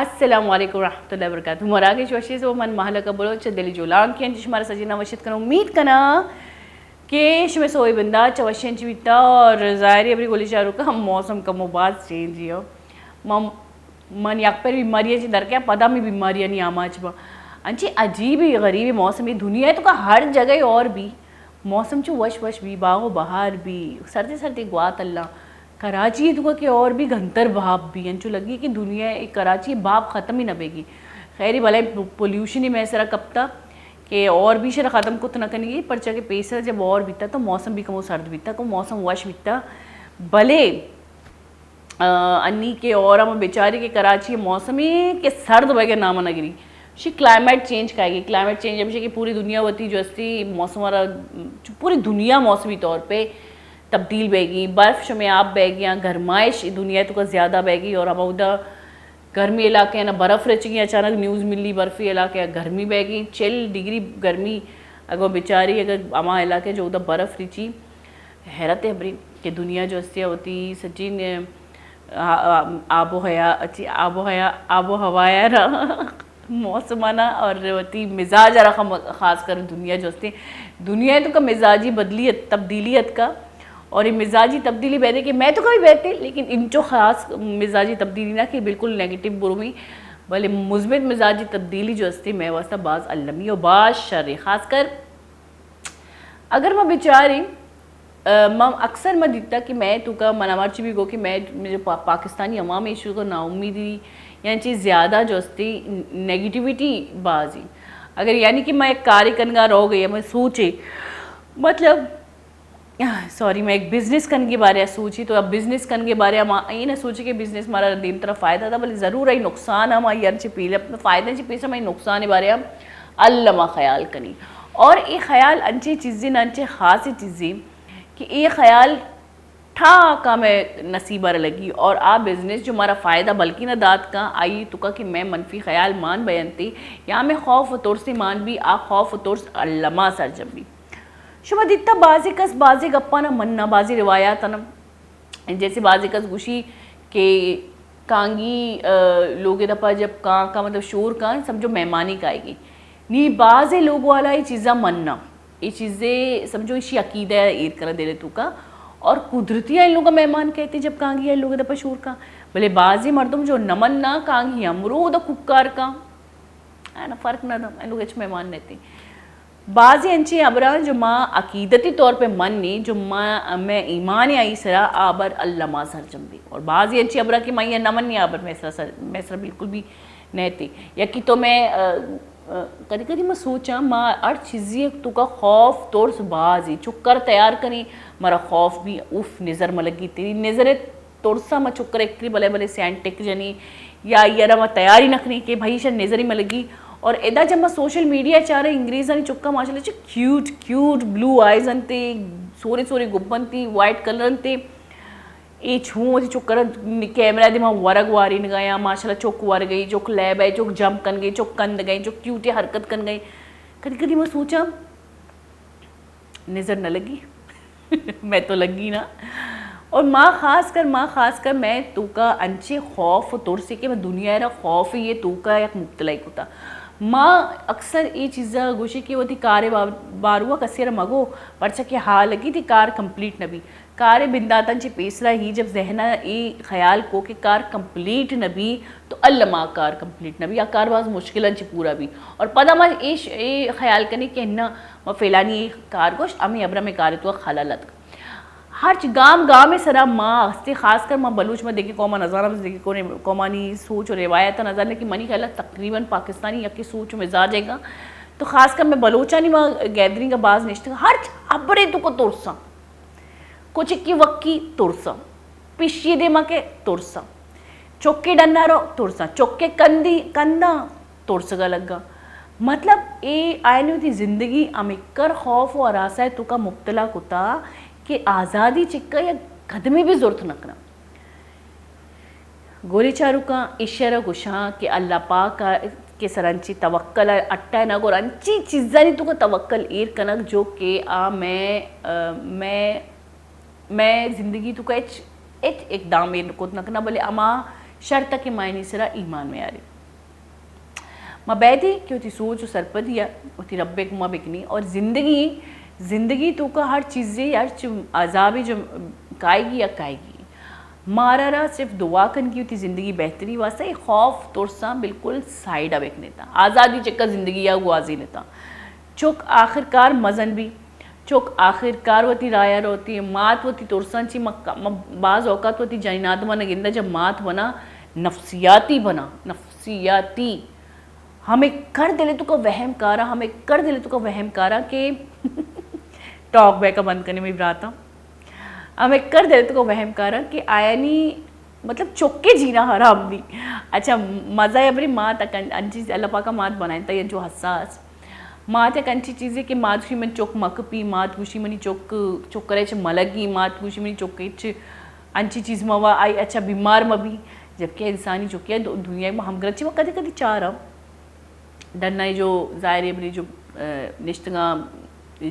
السلام علیکم ورحمۃ اللہ وبرکاتہ۔ مراگش وشی سو من مہلکہ بلوچ دلی جولان کین، جس مارا سجینا وشت کنو۔ امید کنا کہ شمے سوئی بندات چہ وشیں چی بیتا، اور ظاہری ابری گولی شاہ رکا موسم کمو باز چینج ہی ہو۔ من من یک پر بیماری چی درکیا، پدا می بیماری نی آماچ با۔ انچی عجیب غریب موسم، یہ دنیا تو کا ہر جگہ اور بھی موسم چو وش وش بھی، باغ و بہار بھی، سردی سردی گوات اللہ۔ کراچی تو کا کہ اور بھی گھنتر بھاپ بھی، انچو لگی کہ دنیا، کراچی بھاپ ختم ہی نہ بیگی۔ خیری بلے پولیوشن ہی میں سرا کپتا کہ اور بھی شر ختم کت نہ کنگی، پرچہ کہ پیسر جب اور بیتا تو موسم بھی کمو سرد بیتا، کو موسم وش بیتا۔ بلے انی کہ اور ہم بیچاری کہ کراچی موسمی کہ سرد بگے نام نہ گری۔ شی کلائمیٹ چینج کائے گی، کلائمیٹ چینج ہمیشہ کہ پوری دنیا وتی جو استی موسم را، پوری دنیا موسمی طور پہ تبدیل بے گی، برف شمے آپ بے گیا، گرمائش دنیا تو کا زیادہ بے گی، اور ہم اودا گرمی علاقے نا برف رچگی، اچانک نیوز ملی برفی علاقے گرمی بے گی، چل ڈگری گرمی۔ اگو بیچاری اگر ہما علاقے جو اودا برف رچی، حیرت ہے بری کہ دنیا جو استی ہوتی سچین آب و حیا، آب و حیا، آب و ہوا را موسمانا اور وتی مزاج را خم-، خاص کر دنیا جو استی، دنیا تو کا مزاجی بدلیت، تبدیلیت کا، اور یہ مزاجی تبدیلی بیدے کہ میں تو کبھی بیتے، لیکن انچو خاص مزاجی تبدیلی نہ کہ بالکل نیگیٹو برومی، بلے مثبت مزاجی تبدیلی جو استی میں واسطہ باز المی و باز شر، خاص کر اگر ما بچاریں، آ، ما اکثر ما دیتا کہ میں تو کا منا مرچی بھی گو کہ میں، میں جو پا-، پاکستانی عوام ایشو کو نا امیدی یعنی چیز زیادہ جو استی نیگیٹیویٹی بازی۔ اگر یعنی کہ میں ایک کاری کنگا رو گئی، میں سوچے، مطلب، سوری، میں ایک بزنس کنگی بارے سوچی، تو اب بزنس کنگی بارے ما یہ نہ سوچے کہ بزنس مارا دیم طرف فائدہ تھا، بلے ضرور ہے نقصان ہم آئی انچے پیلے، فائدہ چی پیسہ میں نقصان بارے ہم اللہ ما خیال کنی۔ اور یہ خیال انچے چیزیں نہ انچے خاصی چیزیں کہ یہ خیال ٹھاکا میں نصیب ار لگی اور آ بزنس جو مارا فائدہ بلکی نہ دات کا، آئی تو کا کہ میں منفی خیال مان بیانتی یا میں خوف و ترس مان بھی، آ خوف و ترس اللہ ما سرجم بھی۔ شما دیتا بازی کس بازی گپانا مننا، بازی روایاتانا، جیسے بازی کس گوشی کہ کانگی، آ، لوگ دپا جب کان کا مطلب شور کان، سمجھو مہمانی کائے گی۔ نی بازی لوگ والا یہ چیزاں مننا، یہ چیزیں سمجھو اسی عقیدہ ایر کرا دل تو کا۔ اور قدرتی آئی لوگ مہمان کہتے جب کانگی آئی لوگ دپا شور کا۔ بلے بازی مردم جو نہ مننا، کانگی امرو دا کوکار کا۔ ہے نا، فرق نہ دا، آئی لوگ اچ مہمان نہتے۔ بعضی انچیں ہبراں جو ما عقیدتی طور پہ منی، جو ما، میں ایمان آئی سرا، آ ہبر اللہ ما سرجم بی۔ اور بعضی انچیں ہبراں کہ ما یہ نہ منی، آ ہبر میں سرا سر-، میں سرا بالکل بھی نہ تھی۔ یکی تو میں، آ، آ، کدی کدی ما سوچاں، ما ہر چیزی تو کا خوف، ترس بازی، چکر تیار کنی، مارا خوف بھی، اوف، نظر ملگی تیری نظر ترسا ما چکر اکری بلے بلے سینٹ ٹک جنی یا ایرا ما تیاری نہ کنی کہ بھائی شر نظری ملگی۔ اور ادا جب ما سوشل میڈیا چارے انگریزانی چکا ماشاءاللہ چہ کیوٹ کیوٹ بلو آئیز انتے، سورے سورے گب انتے، وائٹ کلر انتے۔ اے چھوں وتی چکر کیمرہ دے ما ورگ وارین گیا، ماشاءاللہ چک ور گئی، چک لیب ہے، چک جمپ کن گئی، چک کند گئی، چک کیوٹی حرکت کن گئی۔ کدی کدی ما سوچاں نظر نہ لگی۔ میں تو لگی نا۔ اور ما خاص کر، ما خاص کر میں تو کا انچے خوف و ترسے کہ میں دنیا را خوف یہ تو کا یک مبتلا کتا۔ ما اکثر یہ چیزا گوشی کہ وتی کارے با-، باروا کسی را مگو، پرچہ کہ حال لگی تھی کار کمپلیٹ نہ بی۔ کارے بنداتاں چی پیسرا ہی جب ذہنا اے خیال کو کہ کار کمپلیٹ نہ بی، تو الما کار کمپلیٹ نہ بی، آ کار باز مشکلاں چی پورا بی۔ اور پدا ما اے ش-، اے خیال کنی کہ نہ، ما فلانی اے کار گوشت، ہمیں ابرم اے کار تو خلل اتک۔ ہرچ گام گام سرا ما ہستے، خاص کر ما بلوچ، ما دیگه قوما نزانم، دیگه قومانی سوچ و روایت نزانم کہ منی خیال تقریباً پاکستانی یکی سوچ و مزاج ہے گا۔ تو خاص کر میں بلوچانی ما گیدرنگ باز نشتگ، ہرچ ابرے تو کو ترساں۔ کچکی وکی ترساں، پشی دیما کے ترساں، چکے ڈنا رو ترساں، چکے کندی کنداں ترسگا لگا۔ مطلب اے آئینی وتی زندگی ہمکر خوف و ہراساں تو کا مبتلا کتا کہ آزادی چکا یا قدمی بھی زرت نہ کنا۔ گوری چاروکاں، ایشرا گوشاں کہ اللہ پاک ء کہ سر انچی توکل ء اٹا نہ گر، انچی چیزانی تو کا توکل ایر کنگ جو کہ آ میں، ء، میں، میں زندگی تو کا ہچ، ہچ اقدام ایر کت نہ کناں، بلے ہما شرط کہ مائنی سرا ایمان میں آرے۔ ما بیدے کہ وتی سوچ و سرپدی ء وتی رب ء گوما بکنیں اور زندگی، زندگی توکا ہر چیزے، ہر چ-، عذابے جو کائیگی یا کائیگی، مارا را صرف دعا کنگی وتی زندگی بہتری واسطہ، اے خوف ترساں بالکل سائیڈ ء بکنیتاں، آزادی چکا زندگی ء گوازینیتاں۔ چک آخرکار مزن بی، چک آخرکار وتی راہ ء روتی، مات وتی ترساں چی مک-، م-، بعض اوقات وتی جنین آدماں نہ گندہ جب مات بنا، نفسیاتی بنا، نفسیاتی۔ ہمے کر دل ء توکا وہم کاراں، ہمے کر دل ء توکا وہم کاراں کہ ٹاک بیک ء بند کنیں مئی براتاں۔ ہمے کر دل ء توکا وہم کاراں کہ آیانی مطلب چکے جینا حرام بی۔ اچھا، مزہ ء بری مات اکن-، انچی اللہ پاکا مات بنائیں تا انچو حساس۔ مات یک انچی چیزے کہ مات گوشی من چک مکپی، مات گوشی منی چک، چک کرے چہ ملگی، مات گوشی منی چک ہچ انچی چیز موا، آئی اچھا بیمار مبی، جبکہ انسانی چکے دو-، دنیا ما ہمگرنچی ما کدی کدی چارم۔ ڈنا جو ظاہر ہے بری جو، آ، نشتگاں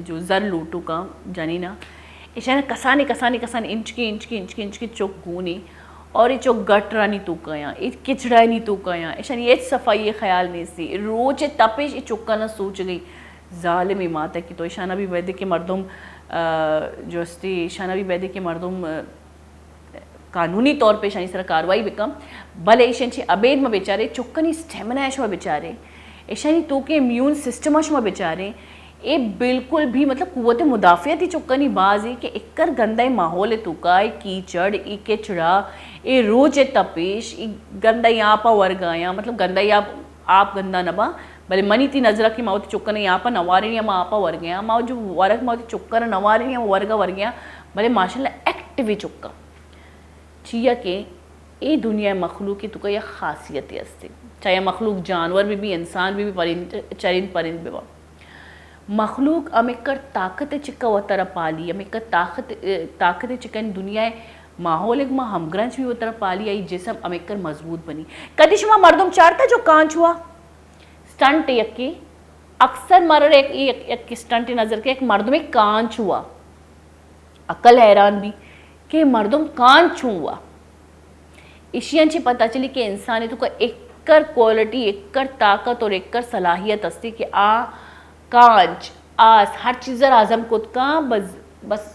جو زر لوٹوکاں جنینا، ایشانا کسانے، کسانے، کسانے انچکے، انچکے، انچکے، انچکے چک گونی اور اے چک گٹرانی توکایاں، اے کچڑانی توکایاں، ایشانی ہچ صفائی خیال نیستی۔ روچ تپش اے چکانا سوچ گئی، ظالم اے ماتا کہ تو ایشانا بھی بیدے کہ مردم، آ، جو استی، ایشانا بھی بیدے کہ مردم، آ، قانونی طور پہ ایشانی سرا کاروائی بکن، بلے ایشان چی ابید ما بیچارے چکانی اسٹیمنا اش ما بیچارے، ایشانی توکے امیون سسٹم اش ما بیچارے، اے بالکل بھی مطلب قوت مدافعتی چکانی باز ہے کہ اکر گندہ ماحول توکا، اے کیچڑ، اے کچڑا، اے روچ تپش، اے گندہ آپا ورگایاں، مطلب گندہ آپ، آپ گندہ نہ با، بلے منی تی نظر کہ ما وتی چکنے آپا نواریں یا ما آپا ورگیاں، ما جو ورگ ما وتی چکر نواریں یا ورگا ورگیاں، بلے ماشاءاللہ ایکٹیو چکا۔ چیا کہ اے دنیا ء مخلوق ء توکا یک خاصیتے است۔ چاہے مخلوق جانور بہ بی، انسان بہ بی، پرند، چرند پرند بہ با۔ مخلوق ہمکر طاقت ء چکا وترا پالی، ہمکر طاقت، طاقت ء چکا دنیا ء ماحول ء گما ہمگرنچ بی وترا پالی، آئی جسم ہمکر مضبوط بنی۔ کدی شما مردم چارتا جو کانچ ہوا؟ سٹنٹ یکے، اکثر مارا یک، یک، یک سٹنٹ نظر کہ یک مردم کانچ ہوا۔ عقل حیران بی کہ مردم کانچ چون ہوا۔ ایشی انچی پتہ چلی کہ انسان توکا اکر کوالٹی، اکر طاقت اور اکر صلاحیت استی کہ آ کانچ، آس، ہر چیز را ہضم کت کاں، بس، بس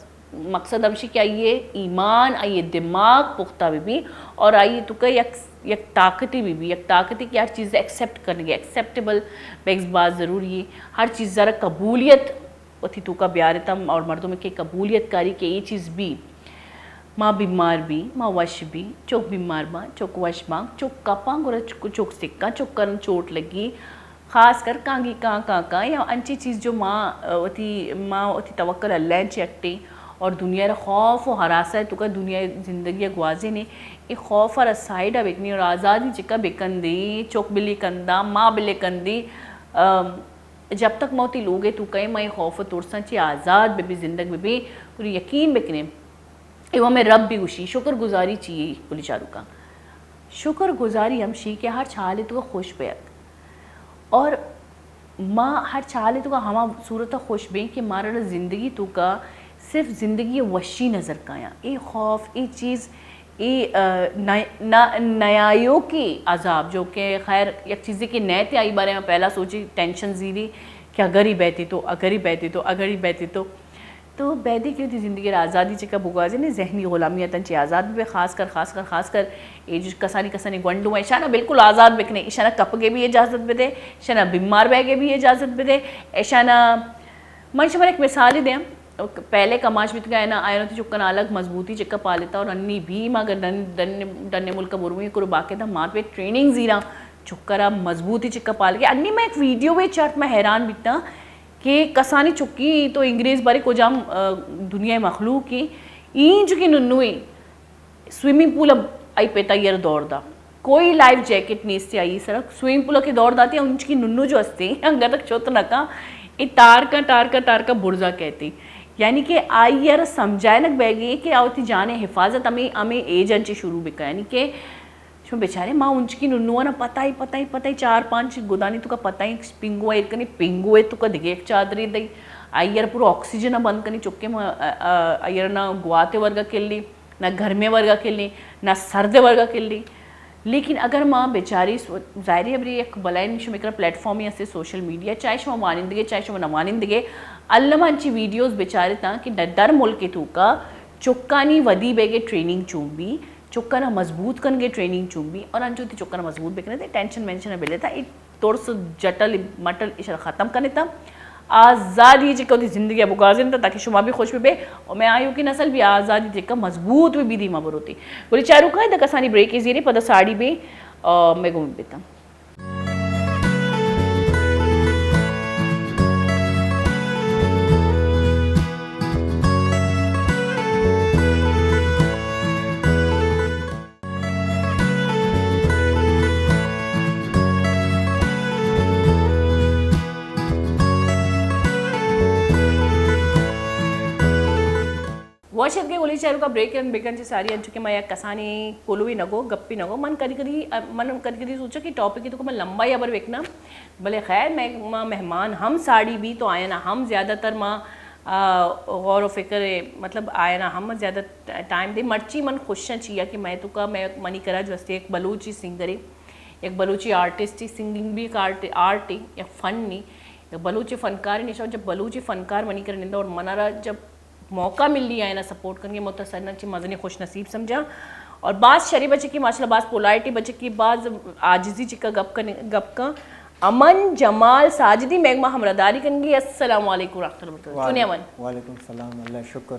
مقصد ہمشی کہ آئیے ایمان، آئیے دماغ پختہ بہ بی اور آئیے توکا یک، یک طاقتی بہ بی، یک طاقتی کہ ہر چیز ایکسپٹ کرنے گے، ایکسپٹیبل بیگز باز ضروری ہے، ہر چیز را قبولیت وتی توکا بیارتم اور مردم کہ قبولیت کاری کہ اے چیز بی، ما بیمار بی، ما وش بی، چک بیمار باں، چک وش باں، چک کپاں، گڑا چک، چک سکاں، چک کرن چوٹ لگی، خاص کر کانگی کاں کاں کاں یا انچی چیز جو ما، آ، وتی، ما وتی توکل اللہ انچ اٹی اور دنیا را خوف و ہراسہ توکا دنیا زندگی گوازینے، اے خوف را سائیڈ بکنی اور آزادی چکا بکندی، چک بلی کندا، ما بلی کندی، آ، جب تک ما وتی لوگ ء توکا ایں، ما اے خوف و ترساں چہ آزاد بہ بی، زندگ بہ بی، گڑا یقین بکنیں، اے و ہمے رب بھی گوشی، شکر گزاری چی یے کلی چاروکاں؟ شکر گزاری ہمشی کہ ہر چال ء توکا خوش بیت۔ اور ما ہر چال ء توکا ہما صورت ء خوش بیں کہ مارا زندگی توکا صرف زندگی ء وشی نظر کایاں۔ اے خوف، اے چیز، اے، آ، نہ، نہ، نیایوکی عذاب، جو کہ خیر یک چیزے کہ نیتے، آئی بارے میں پہلا سوچی ٹینشن زیری کہ اگر ہی بیتی تو، اگر ہی بیتی تو، اگر ہی بیتی تو۔ تو بیدے کہ وتی زندگی را آزادی چکا بگوازینے، ذہنی غلامی اتن چی آزاد بے، خاص کر، خاص کر، خاص کر اے جو کسانی، کسانی گونڈو ہیں، اشانا بالکل آزاد بکنے، اشانا کپگے بھی اجازت بدے، اشانا بیمار بیگے بھی اجازت بدے، اشانا من شمارا یک مثالے دیاں۔ پہلے کماش بیتگا ہے نا، آیان وتی چکاں الگ مضبوطی چکا پالتا اور انی بھی ما اگر ڈن، ڈن، ڈن ملک برویں کرو باقاعدہ مات پہ ٹریننگ زیراں چکا را مضبوطی چکا پالگے۔ انی ما یک ویڈیو وے چارت، ما حیران بیتاں کہ کسانی چکی تو انگریز بارے کجام، آ، دنیا مخلوق ہیں، این چکی ننویں سوئمنگ پول ء آئی پت آئی ء را دور دا۔ کوئی لائف جیکٹ نیست آئی سرا۔ سوئمنگ پول ء کہ دور داتے، انچکی ننو جو ہستے، انگا تک چوت نہ کاں، اے تارکاں، تارکاں، تارکاں برزا کہتے۔ یعنی کہ آئی ء را سمجھائنگ بیگی کہ آ وتی جان ء حفاظت ہمیں، ہمیں ایج انچے شروع بکا۔ یعنی کہ شما بیچارے ما انچکی ننو نا پتائی، پتائی، پتائی چار پانچ گدانی تو کا پتائی پنگو ایر کنی، پنگو ء تو کا دگہ یک چادرے دئی۔ آئی ء را پورا آکسیجن بند کنی، چکے ما، آ، آ، آئی ء را نہ گواتے ورگا کلی۔ نہ گرمیں ورگا کلی، نہ سردیں ورگا کلی۔ لیکن اگر ما بچاری سو-، ظاہری ابری یک بلائیں شمے کرا پلیٹ فارمی استے سوشل میڈیا، چاہے شما وانندگے، چاہے شما نہ وانندگے، الما انچی ویڈیوز بچارتاں کہ در، در ملک توکا چکانی ودی بیگے ٹریننگ چون بی، چکانا مضبوط کنگے ٹریننگ چون بی، اور انچو تی چکانا مضبوط بکنے تے ٹینشن وینشن بلے تا، اے ترس جٹل مٹل اشرا ختم کنے تا۔ آزادی جکا وتی زندگی ء بگوازینت تاکہ شما بھی خوش بہ بے اور مئے آیوکیں نسل بھی آزادی جکا مضبوط بہ بی دیما بروتی۔ گڑا چاروکاں ادا کسانی بریکے زیریں، پدا ساڑی بیں، آ، مئے گوما بیتاں۔ وش اتکے گلیں چاروکاں، بریک ء بکن چہ ساری، انچو کہ ما یک کسانیں کلوے نہ گو، گپے نہ گو۔ من کدی کدی، من کدی کدی سوچاں کہ ٹاپک ء توکا من لمبا ہبر بکناں، بلے خیر، مئے، ما مہمان ہم ساڑی بی تو آیانا ہم زیادہ تر ما، آ، غور و فکر، مطلب آیانا ہم زیادہ ٹائم دے۔ مرچی من خوشاں چیا کہ مئے توکا، مئے، منی کرا جو استے یک بلوچی سنگرے، یک بلوچی آرٹسٹ، سنگنگ بھی ایک آرٹ، آرٹ ہے، یک فن نہیں، یک بلوچی فنکار نہیں۔ جب بلوچی فنکار منی کرا نندا اور منارا جب موقع ملی آئینا سپورٹ کنگے، متسرنا چی مزنی خوش نصیب سمجھا۔ اور باز شری بچکی، ماشاءاللہ باز پولائٹی بچکی، باز عاجزی چکا گپ کن، گپ کن۔ امن جمال ساجدی میگما ہمراہ داری کنگی۔ السلام علیکم ورحمۃ اللہ وبرکاتہ۔ چونے امن؟ وعلیکم السلام، اللہ شکر۔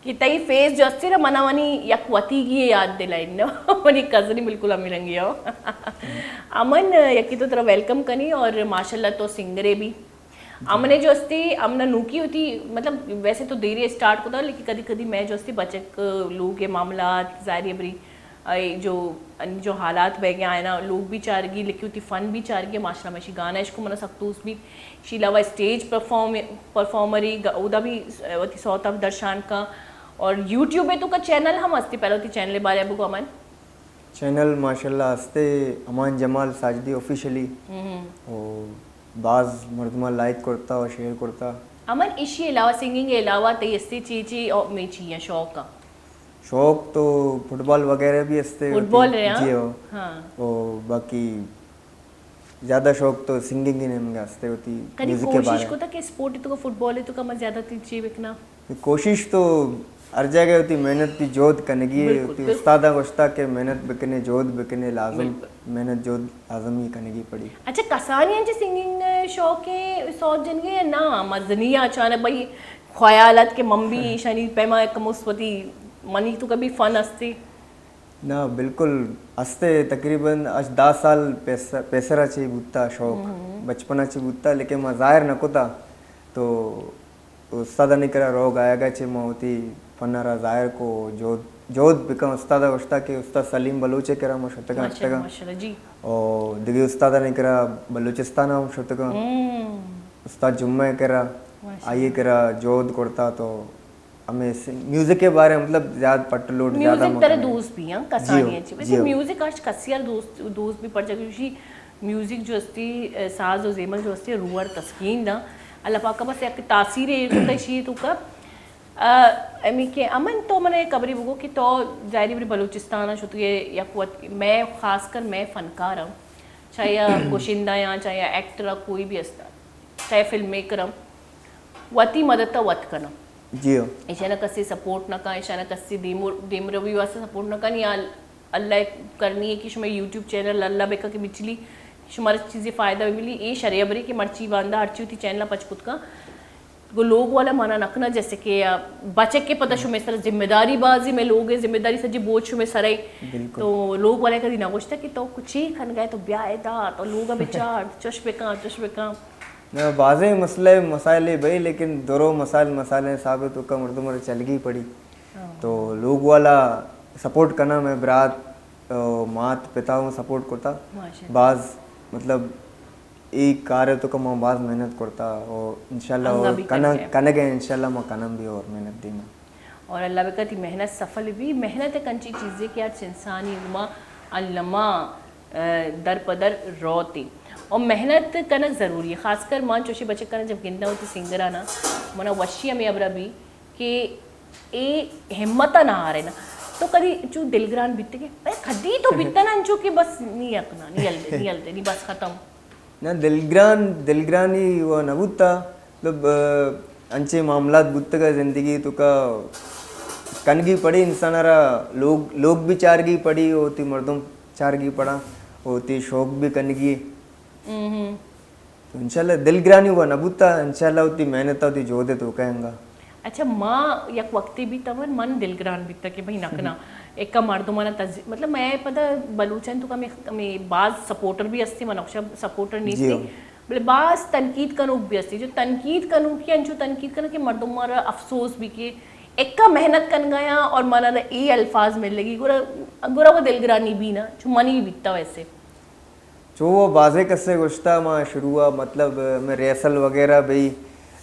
کہ تئی فیس جو استی نا، منا منی یک وتیگی یاد دلائن نا۔ منی کزنی بالکل ہمیں رنگی ہو۔ امن، یکی تو ترا ویلکم کنی اور ماشاءاللہ تو سنگرے بھی۔ امنے جو استی، امنا نوکی ہوتی، مطلب ویسے تو دیرے اسٹارٹ کتا، لیکن کدی کدی میں جو استی بچک لوگ کے معاملات، ظاہری بری، اے جو، جو حالات بہ گیا ہے نا، لوگ بھی چارگی، لیکن ہوتی فن بھی چارگی، ماشاءاللہ میں شی گانا اشکو منا سک دوست بھی، شی علاوہ اسٹیج پرفارم، پرفارمری، گ-، اودا بھی وتی سوتا درشان کا، اور یوٹیوب پہ تو کا چینل ہم استی، پہلے ہوتی چینل بارے بگو امن۔ چینل ماشاءاللہ ہستے، امان جمال ساجدی آفیشلی۔ ہم۔ او باز مردمان لائک کرتا و شیئر کرتا۔ امن، ایشی علاوہ، سنگنگ کے علاوہ تئی ہستے چی چی او میں چی ہیں شوق کا؟ شوق تو فٹبال وغیرہ بھی ہستے فٹبال ہوتی۔ رہے، ہاں؟ جی ہو۔ ہاں۔ او باقی زیادہ شوق تو سنگنگ ہی نہیں منگا ہستے ہوتی، کدی میوزک کے بارے کوشش میں۔ کو تھا کہ اسپورٹ تو کا فٹبال ہے تو کا میں زیادہ تیز چی بکنا؟ کوشش تو ہر جگہ ہوتی، محنت تی جہد کنگی ہے، بالکل، ہوتی بالکل۔ استاداں گوشتا کہ محنت بکنے، جہد بکنے، لازم بالکل۔ محنت جہد لازم ہی کنگی پڑی۔ اچھا، کسانی انچ سنگنگ شوق ہے، سوت جنگے یا نا؟ مزنی اچانک بھئی خیالات کہ من بھی ایشانی پیما یک مثبتی منی تو کبھی فن ہستی؟ نا، بالکل ہستے، تقریباً اش دہ سال پیس-، پیسرا چی بوتا شوق، ہم۔ بچپنا چی بوتا، لیکن ما ظاہر نہ کتا۔ تو استادانی کرا روگ آیگا چہ ما وتی فن ء را ظاہر کو، جہد، جہد بکن۔ استاد ء گوشتا کہ استاد سلیم بلوچ ء کرا ما شتگاں، ماشاءاللہ، اتکگاں۔ ماشاءاللہ، جی۔ او دگہ استادانی کرا بلوچستان ء ہم شتگاں۔ ہم۔ استاد جمعہ ء کرا، ماشاءاللہ۔ آئی ء کرا جہد کرتا تو ہمیں س-، میوزک کے بارے مطلب زیادہ پٹ لوٹ زیادہ میوزک ترے مکنے۔ دوست بھی ہیں، جی ہو، کسانی ہیں چی۔ ویسے جی ہو۔ میوزک آج کسی یار دوست، دوست بھی پڑ جاگی۔ میوزک جو استی، ء، ساز و زیمل جو استی، روح ء تسکین داں۔ اللہ پاک ء بس یک تاثیر ایر کتہ اشی توکا۔ ء، امی کہ امن تو منا یک خبری بگو کہ تو ظاہری بری بلوچستان ء شتگے یک وت، میں خاص کر میں فنکار ہاں، چاہے یا گشندہ یا چاہے یا ایکٹر کوئی بھی استا، چاہے فلم میکر ہاں، وتی مدد ء وت کناں۔ جی ہو۔ ایشانا کسی سپورٹ نہ کن، ایشانا کسی دیمر-، دیمروی واسطہ سپورٹ نہ کن، یا اللہ کرنی ہے کہ شما یوٹیوب چینل اللہ بکا کہ بچلی شمارا چیزی فائدہ بھی ملی۔ اے شرے بری کہ مرچی باندا ہرچی وتی چینل پچ کت کن۔ گو لوگ والا منا نکنا جیسے کہ بچک کے پتہ شمے سر ذمہ داری بازی میں لوگ ذمہ داری سجی بوجھ شمے سر ہے۔ بالکل۔ تو لوگ والا کدی نہ گوشتا کہ تو کچھ ہی کھن گئے تو بیا ادا تو لوگ بچار چش بکا، چش بکا۔ نہ، بازیں مسئلہ مسائل بھئی، لیکن درو مسائل مسائل ثابت کا مردم چلگی پڑی۔ ہاں۔ تو لوگ والا سپورٹ کنا، میں برات، او، مات پتا ہوں سپورٹ کرتا۔ ماشاءاللہ۔ باز مطلب ای کار تو کا ما باز محنت کرتا اور انشاءاللہ انگا اور بھی کنگ، کرتے ہیں۔ کنگ ہے انشاءاللہ ما کنم بھی اور محنت دینا۔ اور اللہ بکا تی محنت سفل بھی۔ محنت ایک انچی چیزے کہ ہر انسانی گما الما، ء، در پدر روتی۔ اور محنت کنگ ضروری ہے۔ خاص کر مان چوشی بچک کنا جب گندہ ہوتی سنگر آنا، منا وشی ہمیں ابرا بھی کہ اے ہمت نہ ہارے نا۔ تو کدی چو دلگران بیتگے؟ اے کدی تو بیتن انچو کہ بس نی اکنا، نی ہلدے، نی ہلدے، نی بس ختم۔ نہ، دلگران، دلگرانی و نہ بوتا۔ مطلب، آ، انچیں معاملات بوتگا زندگی توکا، کنگی پڑی انسان را، لوگ، لوگ بھی چارگی پڑی، ہوتی مردم چارگی پڑا، ہوتی شوق بھی کنگی۔ ہم۔ تو انشاءاللہ دلگرانی و نہ بوتا، انشاءاللہ ہوتی محنت ہوتی جہد توکا انگا۔ اچھا، ما یک وقتے بیت امن من دلگران بیتا کہ بھئی نہ کنا، ایکا مردمانا تز-، مطلب، مئے پدا بلوچان توکا ہمے، ہمے باز سپورٹر بھی ہستی، من اکشا سپورٹر نیستی، جی ہاں۔ بلے باز تنقید کنوک بھی ہستی۔ جو تنقید کنوکی انچو تنقید کنا کہ مردم مارا افسوس بھی کہ ایکا محنت کنگا یا اور مانا اے الفاظ ملگی، گڑا، گڑا وہ دلگرانی بھی نا، چو منی بیتا ویسے۔ چو وہ بازیں کسے گوشتا، ما شروع ء مطلب میں ریہرسل وغیرہ بئی،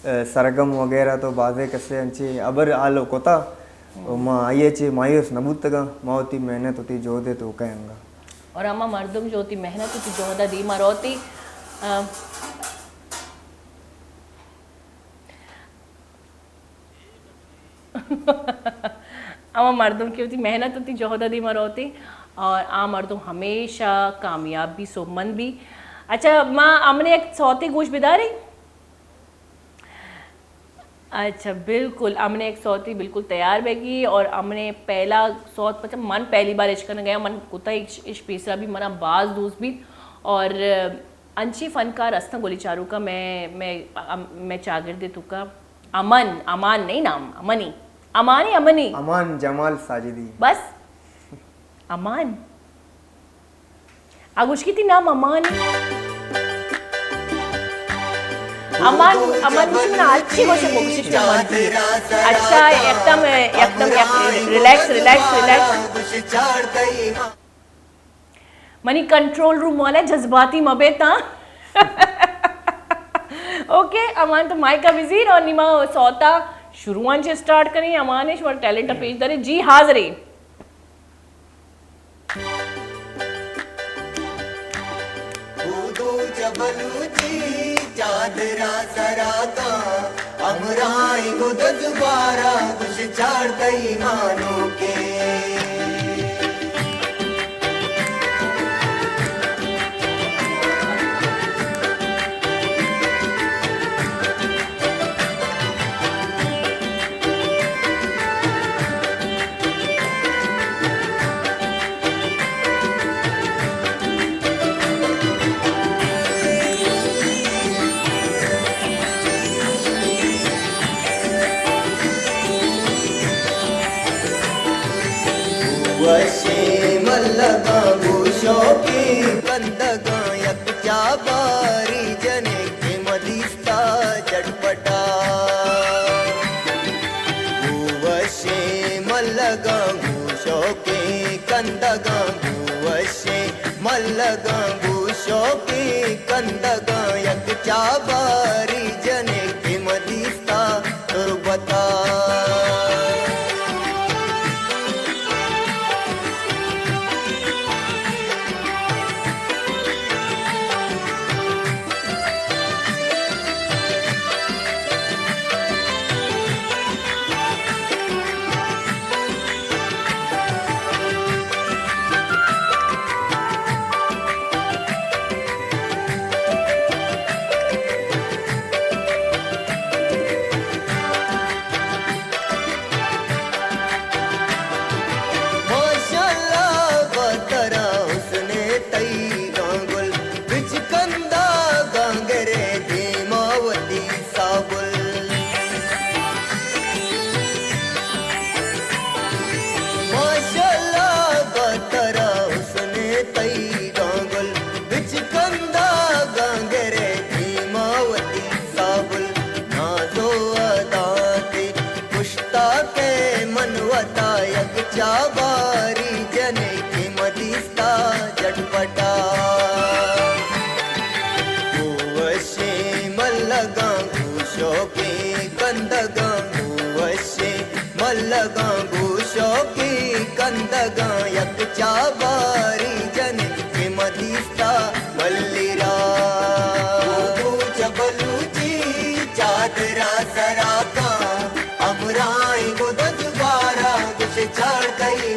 ء، سرگم وغیرہ تو بازیں کسے انچیں ابر آلو کتا، و ما آئی ء چے مایوس نہ بوتگاں، ما وتی محنت وتی جہد ء توکا انگا۔ اور ہما مردم جو وتی محنت وتی جہد ء دیما روتی، ء، ہما مردم کہ وتی محنت وتی جہد ء دیما روتے اور آ مردم ہمیشہ کامیاب بھی سوبمند بھی۔ اچھا، ما امنے ایک سوتے گوش بداریں۔ اچھا، بالکل، امنے ایک سوتے بالکل تیار بیگی اور امنے پہلا سوت، مطلب، من پہلی بار اشکن گیا، من کتا اش، اش پیسرا بھی منا باز دوست بیت اور انچیں فنکار استاں گلی چاروکا مئے، مئے، ام، مئے چاگرد توکا۔ امن، امان نہیں نام، امنی۔ امانی، امنی۔ امان جمال ساجدی۔ بس۔ امان۔ آ گوشکی تی نام امان۔ امان، امان گوشی منا ہرچی گوشے بگوشی شما امان۔ اچھا، یکدم، یکدم، یک، ریلیکس، ریلیکس، ریلیکس۔ منی کنٹرول روم والا جذباتی مہ بیت، ہاں۔ اوکے، امان تو مائیک ء بزیر اور نیما سوتا شروعاں چہ سٹارٹ کریں، امان شمار ٹیلنٹ ء پیش دارے۔ جی، حاضریں۔ اودو چہ بلوچی چادرا سرا کاں، ہمراہیں گد ء زبارا گوش چار تئی مانوکے۔ وشیں ملگاں گوں شوقیں کندگاں، یک چاباری جنیں کہ مدیستا جٹپٹا۔ گوں وشیں ملگاں گوں شوقیں کندگاں، گوں وشیں ملگاں گوں شوقیں کندگاں، یک چاباری جنیں کہ مدیستا تربتا۔ ماشاءاللہ، بہترا حسن تئی گانگل، بچ کنداگاں گرے دیما وتی سابل۔ ماشاءاللہ، بہترا حسن تئی گانگل، بچ کنداگاں گرے دیما وتی سابل۔ نازو اداں تئی پشتا کہ من وتا یک چاباری جنیں کہ مدیستا جٹپٹا۔ گوں وشیں ملگاں گوں شوقیں کندگاں، گوں وشیں ملگاں گوں شوقیں کندگاں، یک چاباری جنیں کہ مدیستا ملیرا۔ گوں چہ بلوچی چادرا سرا کاں، ہمراہیں گوں دزگارا گوش چار تئی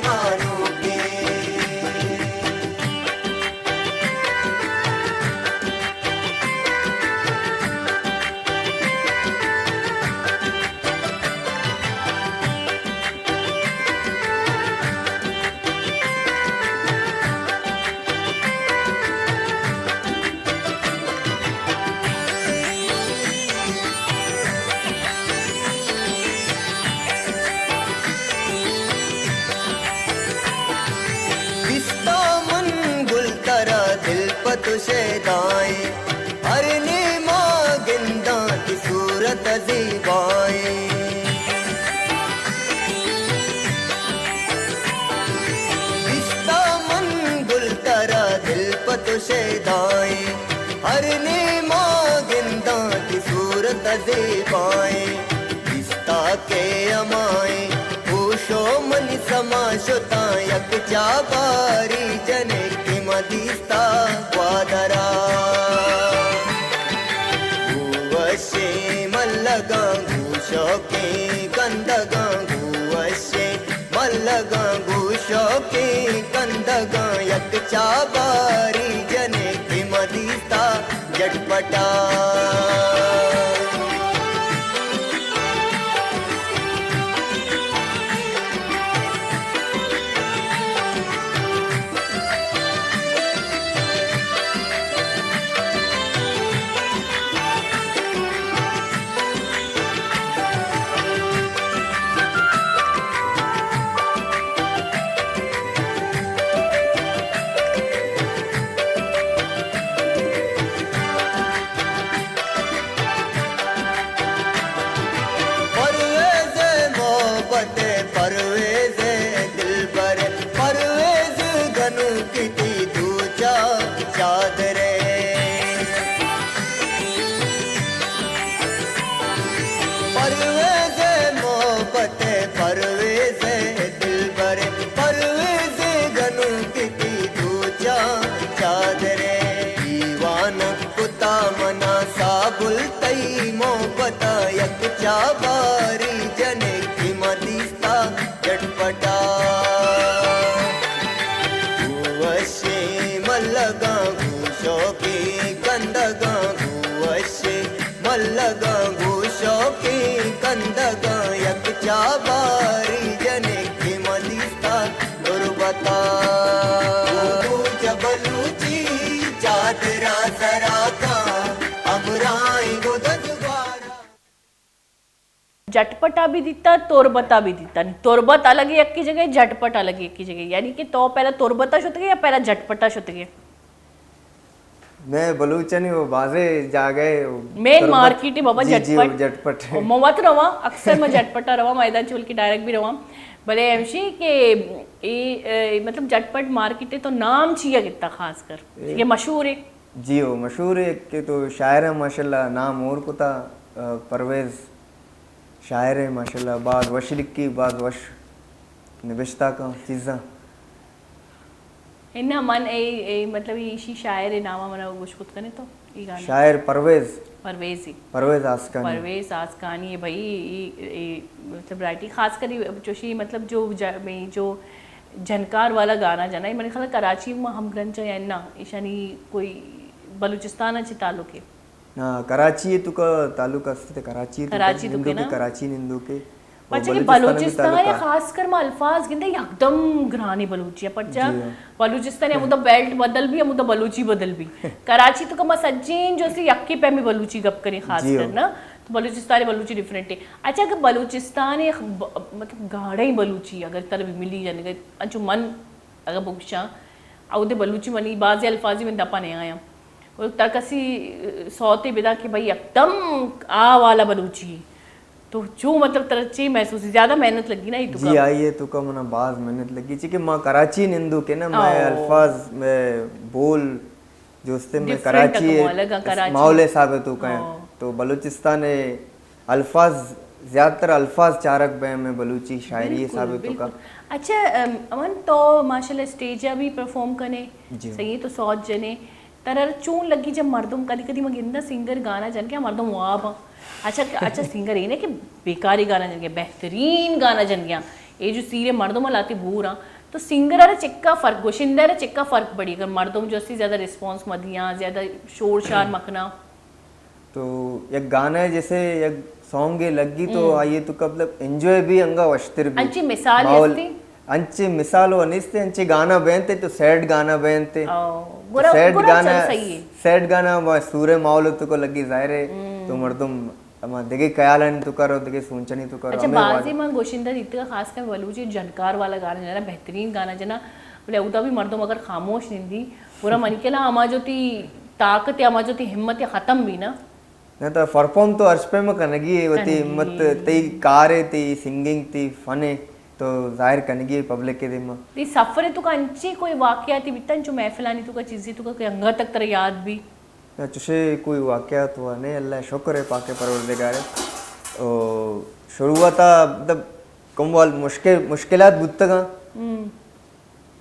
شیدائیں، ہر نیما گنداں تئی صورت زیبائیں۔ دیستا من گل ترا دل پہ تو شیدائیں، ہر نیما گنداں تئی صورت زیبائیں۔ دیستا کہ ہمائیں ہوش و منی سما شتاں، یک چاباری جنے کہ ما دیستا گوادرا۔ گوں وشیں ملگاں گوں شوقیں کندگاں، گوں وشیں ملگاں گوں شوقیں کندگاں، یک چاباری جنے کہ ما دیستا جٹ پٹا۔ پرویز محبت، پرویز دلبر، پرویز گنوکی تئی دوچا چادرے۔ پرویز محبت، پرویز دلبر، پرویز گنوکی تئی دوچا چادرے۔ دیوانہ کتا منا سابل تئی محبتا، یک چاباری جنے کہ ما دیستا جٹ پٹا۔ گوں وشیں ملگاں گوں شوقیں کندگاں، گوں وشیں ملگاں گوں شوقیں کندگاں، یک چاباری جنے کہ ما دیستا تربتا۔ گوں چہ بلوچی چادرا سرا کاں، ہمراہیں گوں دزگوارا۔ جٹ پٹا بھی دیتا، تربتا بھی دیتا۔ تربت الگ یکی جگہ، جٹ پٹ الگ یکی جگہ۔ یعنی کہ تو پہلا تربتا شتگے یا پہلا جٹ پٹا شتگے؟ میں بلوچانی وہ بازے جاگہ مین تربت۔ مارکیٹ ہے بابا، جی، جٹ جی، پٹ۔ وہ جٹ پٹ۔ اور میں وت رواں، اکثر میں جٹ پٹا رواں، میں ادان چول کے ڈائریکٹ بھی رواں۔ بلے ہمشی کہ اے، اے، مطلب جٹ پٹ مارکیٹ ہے تو نام چیا گتا خاص کر؟ اے یہ مشہور ہے۔ جی ہو، مشہور ہے کہ تو شاعر ہیں ماشاءاللہ، نام اور کتا، آ، پرویز شاعر ہے ماشاءاللہ، باز وش لکھی، باز وش نبشتہ کاں چیزاں۔ اناں من اے، اے مطلب ایشی شاعر نام منا گوش کت کنے تو ای گانا؟ شاعر پرویز۔ پرویز ہی۔ پرویز آسکانی۔ پرویز آسکانی ہے بھائی، ای، ای مطلب رائٹنگ خاص کر چوشی مطلب جو جا-، میں جو جھنکار والا گانا جنا، منی خیال کراچی ما ہم گرنچ یا نہ، ایشانی کوئی بلوچستان چی تعلق ہے؟ نا، کراچی تو کا تعلق است، کراچی تو کراچی تو نندو کے کے نا؟ کراچی نندو کے۔ پرچہ کہ بلوچستان بلوچستان ہے، خاص کر ما الفاظ گندے یکدم گرانے بلوچی ہے، پرچہ جی ہاں۔ بلوچستان ہے، ہمودا بیلٹ بدل بھی، ہمودا بلوچی بدل بھی۔ کراچی تو کا ما سجین جو سی یکی پیمی بلوچی گپ کریں خاص جی کر ہاں۔ نا، تو بلوچستان بلوچی ڈیفرنٹ ہے۔ اچھا، اگر بلوچستان ایک ب-، مطلب گاڑے بلوچی اگر تر بھی ملی جانے گئے، انچو من اگر بگشاں، اودے بلوچی منی بعضی الفاظی من دپا نہیں آیا۔ اور تر کسی سوتے بدا کہ بھائی یکدم آ والا بلوچی۔ تو چو مطلب ترا چی محسوس، زیادہ محنت لگی نا ای تو جی کا؟ آئیے تو کا منا باز محنت لگی، چی کہ ما کراچی نندو کے نا، میں او۔ الفاظ، میں بول جو استے میں ڈفرنٹ کراچی ہے، الگ ہیں، کراچی۔ ماحول حساب ہے تو کا ہے۔ او۔ تو بلوچستان ہے، الفاظ، زیادہ تر الفاظ چارک بے میں بلوچی شاعری بالکل، حساب ہے تو کا۔ بالکل۔ اچھا، ام، امن تو ماشاءاللہ اسٹیج بھی پرفارم کنے، جی۔ صحیح تو سوچ جنے، ترا چون لگی جب مردم کدی کدی ما گنداں سنگر گانا جن کے مردم واب آں۔ اچھا، اچھا سنگر اے نہ کہ بیکاری گانا جن کے، بہترین گانا جن گیا۔ اے جو سیرے مردم لاتے بور آں۔ تو سنگر ارے چکا فرق، گوشندہ ارے چکا فرق پڑی اگر مردم جو اسی زیادہ ریسپانس مدیاں، زیادہ شور شار مکنا۔ تو یک گانا ہے جیسے یک سانگ لگی تو ہم۔ آئیے تو کا مطلب انجوائے بھی انگا وشتر بھی۔ انچی مثال ماحول ہستی؟ انچے مثال و نیستے، انچے گانا بینتے تو سیڈ گانا بینتے۔ او، تو گورا، سیڈ گورا گانا، چل صحیح ہے۔ سیڈ گانا ما سورے ماحول تو کو لگی ظاہر ہے، ہم۔ تو مردم اما دگے خیالانی تو کرو، دگے سوچنی تو کرو، اچھا، ہمیں بازی والا۔ من گوشندہ دیتگا خاص کر بلوچی جھنکار والا گانا جنا، بہترین گانا جنا، بلے اودا بھی مردم اگر خاموش نندی، گڑا منی خیالا ہما جو تی طاقت ء، ہما جو تی ہمت ء ختم بی نا۔ نہ، تو پرفارم تو ہرچ پیم کنگی ہے، وتی ہمت، تئی کار ہے، تئی سنگنگ، تئی فن ہے، تو ظاہر کنگی ہے پبلک کے دیما۔ تئی سفر تو کا انچے کوئی واقعاتی بیتا، انچو محفلانی تو کا چیزی تو کا کہ انگا تک ترا یاد بی؟ نہ، چوشے کوئی واقعہ تو نہیں، اللہ شکر ہے، پاک پروردگار ہے۔ او، شروعاتا مطلب کم وال مشکل، مشکلات بوتگاں۔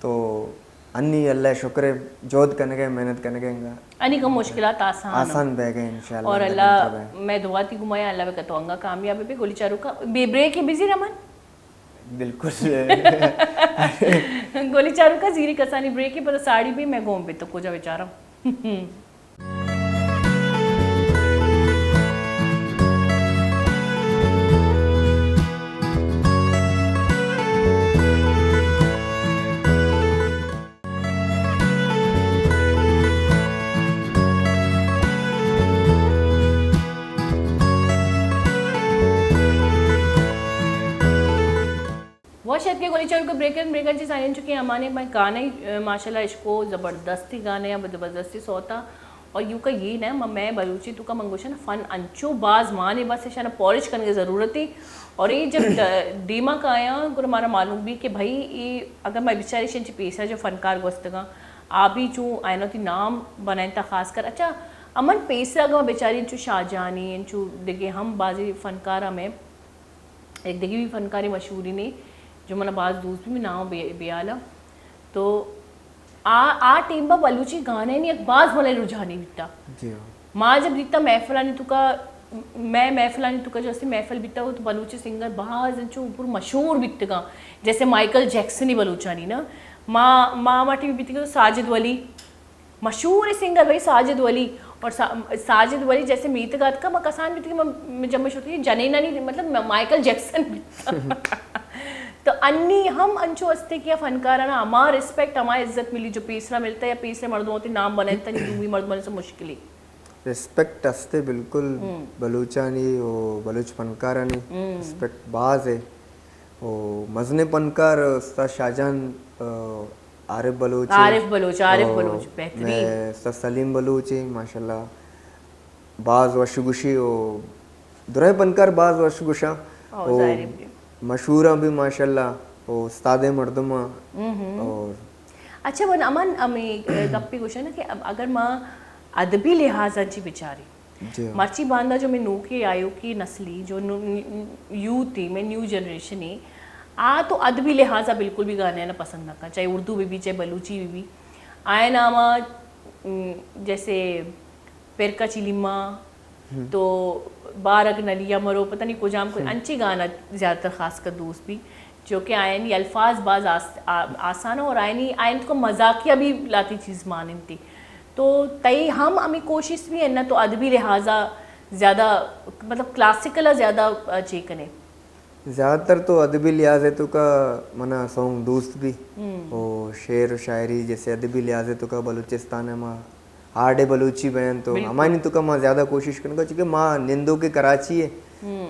تو انی اللہ شکر ہے، جہد کنگے، محنت کنگے انگا۔ انی کم مشکلات آسان آسان بہ گئے انشاءاللہ، اور اللہ اللہ، میں دعا تی گمایا اللہ بکا تو انگا کامیاب بے۔ گولی چارو کا بے بریک ہی بزی رمن۔ بالکل۔ گولی چارو کا زیری کسانی بریک ہی پر ساڑی بھی میں گوم بے تو کجا بیچارہ۔ وش اتکے گولی چاروکا بریکن، بریکن چی سائن چکے امانے میں گانے، اے، ماشاءاللہ عشقو زبردستی گانے ہیں، زبردستی سوتا۔ اور یو کا یہ نہ، م-، میں بلوچی تو کا منگوشن فن انچو باز مانے بس شان پالش کرنے کی ضرورت ہے۔ اور یہ جب د-، دیما کا آیا، گڑا ہمارا معلوم بھی کہ بھائی یہ اگر میں بیچاری شن چی پیسہ جو فنکار گوستگاں، آ بھی چوں آئینو تی نام بنائیں تا خاص کر۔ اچھا، امن پیسہ اگر بیچاری چو شاہ جانی، چو دگے ہم بازی فنکار ہمیں، یک دگہ بھی فنکاری مشہوری نے، جو منا باز دوست بھی، نام بے-، بیالا۔ تو آ، آ ٹیم با بلوچی گانے نی یک باز بلے رجحانی بیتا۔ جی ہاں۔ ما جب دیتا محفلانی تو کا، میں محفلانی تو کا جو اسے محفل بیتا ہو تو بلوچی سنگر باز انچو پر مشہور بیتگا، جیسے مائیکل جیکسن ہی بلوچانی نا۔ ما، ما، ما ٹیم بیتگا تو ساجد ولی، مشہور سنگر بھائی ساجد ولی۔ اور سا-، ساجد ولی جیسے میتگ آتکا، ما کسان بیتگی، ما جمع شدگی جنینانی، مطلب، ما-، مائیکل جیکسن بیتا۔ تو انی ہم انچو استے کہ فنکارانا ہما ریسپیکٹ، ہما عزت ملی جو پیسرا ملتا یا پیسرے مردموں تے نام بنائیں تنی دومی مردموں سے مشکلی۔ ریسپیکٹ استے بالکل، بلوچانی و بلوچ فنکارانی ریسپیکٹ باز ہے۔ او مزنیں پنکار استاد شاہجان، آ، عارف بلوچ، عارف بلوچ، عارف او بلوچ، بہترین۔ میں استاد سلیم بلوچ ہیں، ماشاءاللہ باز وش گوشی او درائیں پنکار باز وش گوشاں۔ او او ظاہر ہے۔ مشہوراں بھی ماشاءاللہ او استاد مردماں۔ او اچھا، من امن امی گپی گوشن کہ اب اگر ما ادبی لحاظ چی بچاری، جی۔ مرچی باندا جو میں نوکے آیوکے نسلی، جو نو-، یوتھ ہے، میں نیو جنریشن ہے، آ تو ادبی لحاظا بالکل بھی گانے نا پسند نہ کن، چاہے اردو بھی بھی، چاہے بلوچی بھی بھی۔ آئے ناما، ام، جیسے پرکا چلیما، تو بارگ نلیا مرو، پتہ نہیں کجام کو، انچی گانا زیادہ تر خاص کر دوست بھی۔ جو کہ آیانی الفاظ باز آس-، آ-، آسان اور آیانی، آیان کو مذاقیہ بھی لاتی چیز ماننتی۔ تو تئی ہم ہمیں کوشش بھی ہے نا، تو ادبی لحاظا زیادہ، مطلب، کلاسیکل زیادہ، آ، چے کنے؟ زیادہ تر تو ادبی لحاظ ہے تو کا منا سونگ دوست بھی، او شعر و شاعری جیسے ادبی لحاظ ہے تو کا بلوچستان ہے ما آرڈ بلوچی بیان تو ہمانی تو کا ما زیادہ کوشش کرنے کا، چونکہ ما نندو کے کراچی ہے،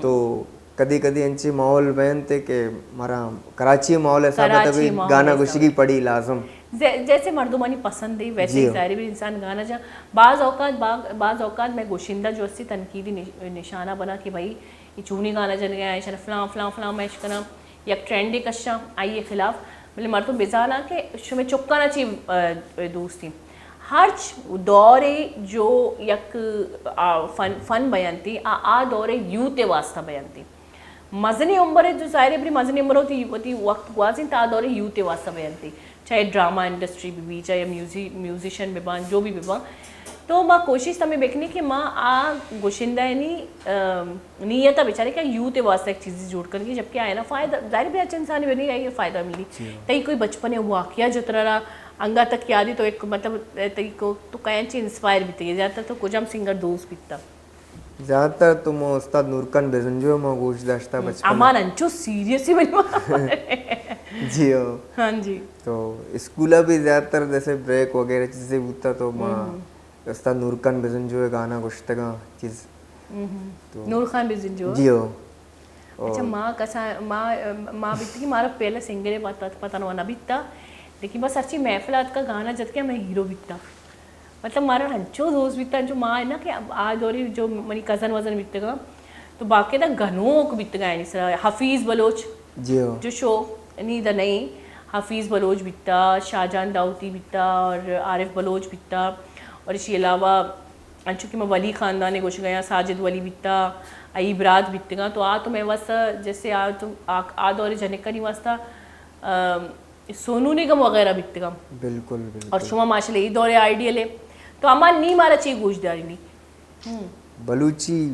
تو کدی کدی انچے ماحول بیان تے کہ مارا کراچی ماحول ایسا بتا بھی گانا گوشگی پڑی لازم۔ جے-، جیسے مردمانی پسند ہے ویسے ہی ظاہر ہے انسان گانا جا۔ بعض اوقات، با-، بعض اوقات میں گوشندہ جو اسی تنقیدی نش-، نشانہ بنا کہ بھائی یہ چونی گانا جنگے آئے شن فلاں فلاں فلاں میش کنا، یک ٹرینڈے کشاں آئیے خلاف۔ بلے مردم بزانا کہ شمے چکانا چی، آ، دوستی۔ ہرچ دورے جو یک، آ، فن، فن بیانتی، آ، آ دورے یوتھ واسطہ بیانتی۔ مزنی عمر جو ظاہر ہے، بری مزنی عمر ہوتی، ہوتی وقت گوازی تا دورے یوتھ واسطہ بیانتی۔ چاہے ڈرامہ انڈسٹری بھی بھی، چاہے میوزی-، میوزیشن بھی بان، جو بھی بھی بان۔ تو ما کوشش تمہیں بکنی کہ ما آ گشندہ نی، ام، نیت بیچارے کہ یوتھ واسطہ ایک چیزی جوڑ کرنی، جبکہ آئے نا فائدہ، ظاہر بھی اچھا انسان بھی نہیں آئے فائدہ ملی۔ تئی کوئی بچپن واقعہ جو ترا انگا تک یادی تو ایک مطلب تئی کو تو کہیں چی انسپائر بیتے، زیادہ تر تو کجام سنگر دوست بیتا؟ زیادہ تر تو ما استاد نورخان بزنجو ما گوش داشتا بچپن۔ امان انچو سیریس ہی بنی۔ جی ہو۔ ہاں جی۔ تو اسکولا بھی زیادہ تر جیسے بریک وغیرہ چیزیں بوتا تو ما استاد نورخان بزنجو گانا گوشتگا چیز۔ تو نورخان بزنجو؟ جی ہو۔ اچھا، ما کسا، ما، ما بیتی کہ مارا پہلا سنگر پتا، پتا نہ بیتا۔ لیکن بس ہرچی محفل آتکا گانا جتکے ہمیں ہیرو بیتا۔ مطلب مارا ہنچو دوست بیتا، ہنچو ما ہے نا کہ آ دورے جو منی کزن وزن بیتگا تو باقاعدہ گنوک بیتگا، یعنی سرا حفیظ بلوچ جی ہو۔ جو شو نی دا نہیں، حفیظ بلوچ بیتا، شاہجان داؤتی بیتا اور عارف بلوچ بیتا، اور اسی علاوہ انچو کہ میں ولی خاندان گوش گیا، ساجد ولی بیتا، ای برات بیتگا، تو آ تو میں واسطہ جیسے آ تو آ، آ دور جنکانی واسطہ، ام، سونو نگم وغیرہ بیتگم۔ بالکل، بالکل۔ اور شما ماشاءاللہ ای دور آئیڈیل ہے۔ تو امان نی مارا چی گوش داری نی؟ ہم۔ بلوچی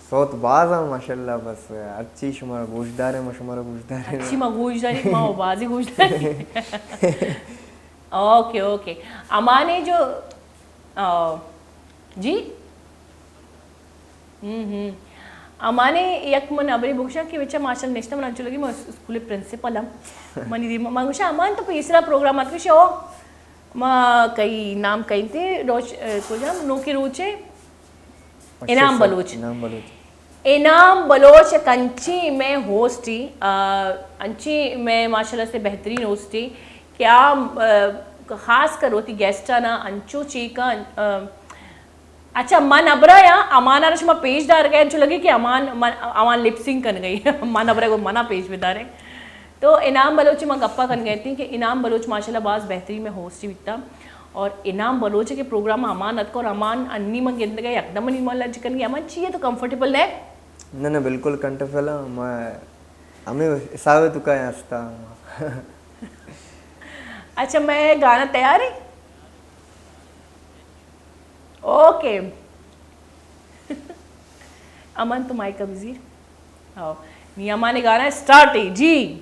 سوت باز ہاں ماشاءاللہ، بس ہرچی شمارا گوش دارے، ما شمارا گوش دارے۔ ہرچی ما گوش داری، ما بازی گوش داری۔ Okay, okay. امانے جو، آ، جی؟ ہم، ہم۔ امانے یک من ابری بگشاں کہ بچا ماشاءاللہ نشتہ من انچو لگی، من اسکول پرنسپل ہم۔ منی دی، من گوشاں، امان تو پیسرا پروگرام ات کشے ہو۔ ما کئی نام کئی تے روچ، اه، کجام نوکے روچے؟ اچھا، انعام اچھا، بلوچ۔ انعام بلوچ۔ انعام بلوچ کنچی میں ہوسٹ ہی، آ، انچی میں ماشاءاللہ سے بہترین ہوسٹ ہی کہ آ، آ، خاص کر ہوتی گیسٹ آنا انچو چیکا، آ، اچھا، من ابرا یا امان ءَ شما پیش دار گئے، انچو لگے کہ امان، من، امان لپ سنک کن گئی۔ من ابرا گو منا پیش بدارے۔ تو انعام بلوچ ما گپا کن گئے تھی کہ انعام بلوچ ماشاءاللہ باز بہترین میں ہوسٹ بیتا۔ اور انعام بلوچ کے پروگرام امان اتکو اور امان انی من گند گئے، یکدم انی من لج کن گئے، امان چیئے تو کمفرٹیبل ہے؟ نہ، نہ، بالکل کمفرٹیبل ہاں، میں ہمیں حساب تو کا ہستا۔ اچھا، میں گانا تیار ہے؟ اوکے۔ امن تو مائک ءَ بزیر۔ ہاں۔ نی امانے گانا اسٹارٹ ہے جی۔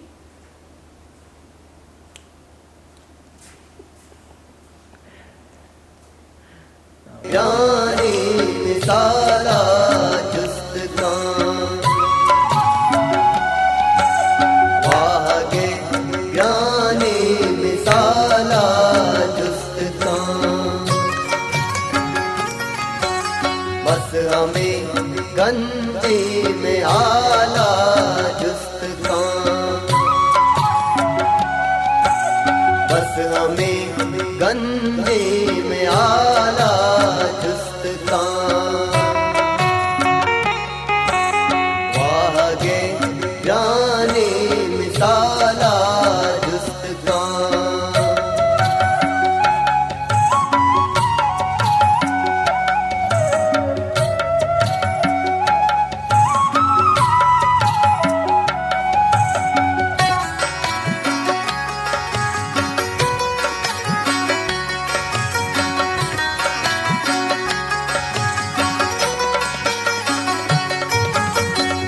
جانی مثالا جست کن، واہگے جانی مثالا جست کن، بس ہمیں گنجی میں آلا جست کن، بس ہمیں گنجی میں آلا جست کن، واہگے جانی مثالا جست کن۔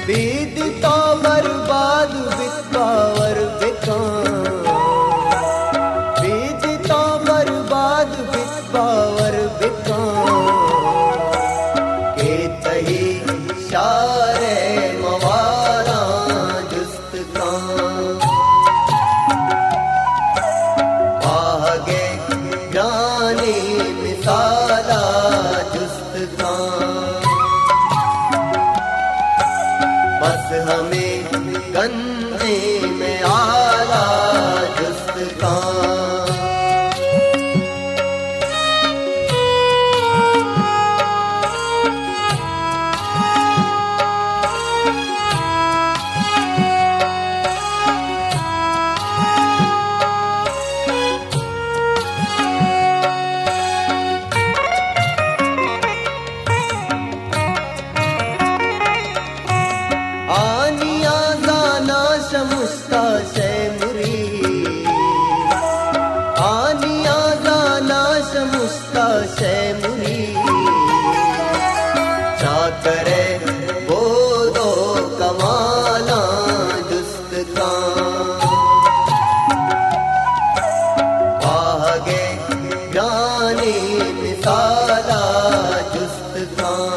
بیدتا برباد بیت باور بکن، بیدتا برباد بیت باور بکن، کہ تئی شار مواراں جست کن، واہگے جانی مثالا جست کن، بس ہمیں گنجی میں آلا جست کن۔ آنی آزانا شمشتا شے مری، آنی آزانا شمشتا شے مری، چاکرے بودو کمالاں جست کن، واہگے جانی مثالا جست کن،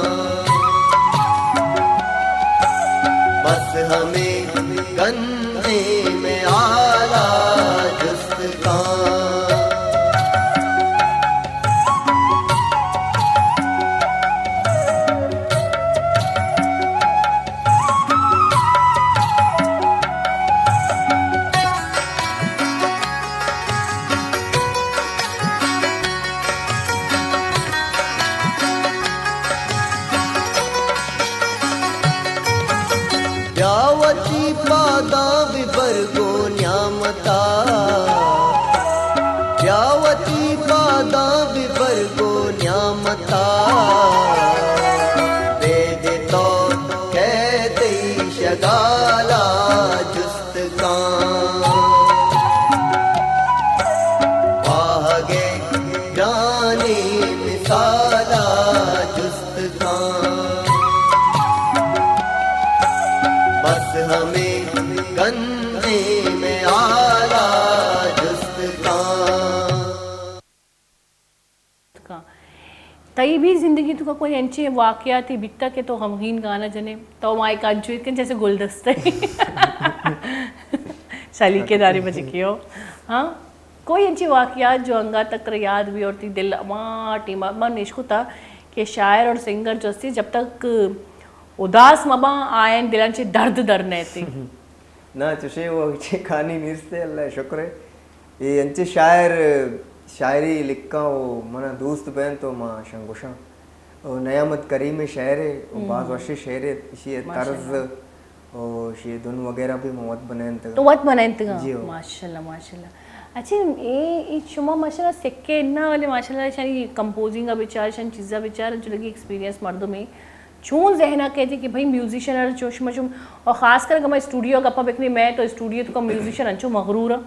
بس ہمیں گنجی میں آلا جست کن۔ بیا وتی پاداں ببر گوں نیامتا، بیا وتی پاداں ببر گوں نیامتا، بید تو کئے تئی شگالا جست کاں، واہگے گرانی مثالا جست کاں، بس ہمے گندیں میں آلا جست کاں۔ کاں۔ تئی بھی زندگی تو کا کوئی انچیں واقعاتے بیتا کہ تو غمگین گانا جنے، تو مائک انچو اتکن جیسے گلدستے۔ شالی کے دارے بچکی ہو۔ ہاں؟ کوئی انچیں واقعات جو انگا تک ترا یاد بھی اور تی دل ہما ٹیم من نشکتا کہ شاعر اور سنگر جو استی جب تک اداس مباں آئین دلان چے درد در نیتے۔ نہ، چشیں و چے کہانی نیستے، اللہ شکر ہے۔ اے انچیں شاعر شاعری لکھاں و منا دوست بینت و ما شاں گوشاں۔ و نیامت کریم ءِ شعر ءِ و باز وشیں شعرے، اشی ءِ طرز و اشی ءِ دھن وغیرہ بھی ما وت بنائینتگ۔ تو وت بنائینتگ؟ جی ہو۔ ماشاءاللہ، ماشاءاللہ۔ اچھا، اے، اے شما ماشاءاللہ سکے نہ، ولی ماشاءاللہ اشانی کمپوزنگ ءَ بچار، اشانی چیزاں بچار، انچو لگی ایکسپیرینس مردمے۔ چون ذہن ءَ کئیت کہ بھئی میوزیشن ءَ چو شما چو، اور خاص کر کہ ما اسٹوڈیو ءَ گپا بکنیں، میں تو اسٹوڈیو تو کا میوزیشن انچو مغرور ہاں،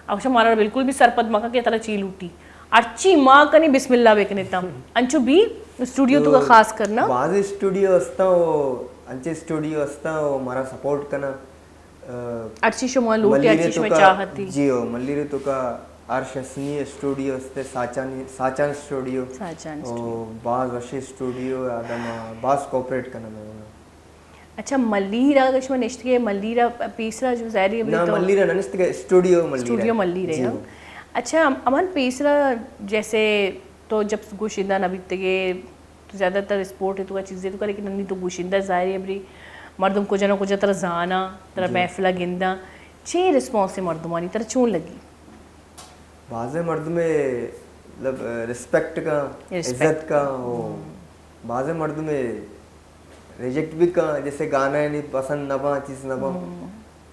اب شما مارا بالکل بھی سرپد مکا کہ ترا چی لوٹی، ہرچی ما کنی بسم اللہ بکنی تم، انچو بھی اسٹوڈیو تو کا خاص کرنا۔ بعض اسٹوڈیو ہستاں و انچے اسٹوڈیو ہستاں و مارا سپورٹ کنا۔ ہرچی شما لوٹی، ہرچی شما چاہتی۔ جی ہو، ملیر تو کا عرش حسنی اسٹوڈیو استے، ساچانی، ساچان اسٹوڈیو۔ ساچان اسٹوڈیو۔ او باز وشی اسٹوڈیو، آدم باز کوپریٹ کنا میں۔ اچھا، ملیر اگر شما نشتگے، ملیر پیسرا جو ظاہری نہ، ملیر نہ نشتگے، اسٹوڈیو ملیر۔ اسٹوڈیو ملیر ہے، جی ہاں۔ ہو۔ اچھا، امان پیسرا جیسے تو جب گوشندہ نہ بیتگے، تو زیادہ تر اسپورٹ ءِ تو کا چیزے تو کا، لیکن انی تو گوشندہ ظاہر ہے، بری مردم کجا نہ کجا ترا زاناں، ترا محفل ءَ گنداں۔ چے رسپانس ہے مردمانی، ترا چون لگی؟ بازیں مردم مطلب ریسپیکٹ کا، عزت کا، او بازیں مردم ریجیکٹ بھی کا، جیسے گانا یعنی پسند نہ باں، چیز نہ باں۔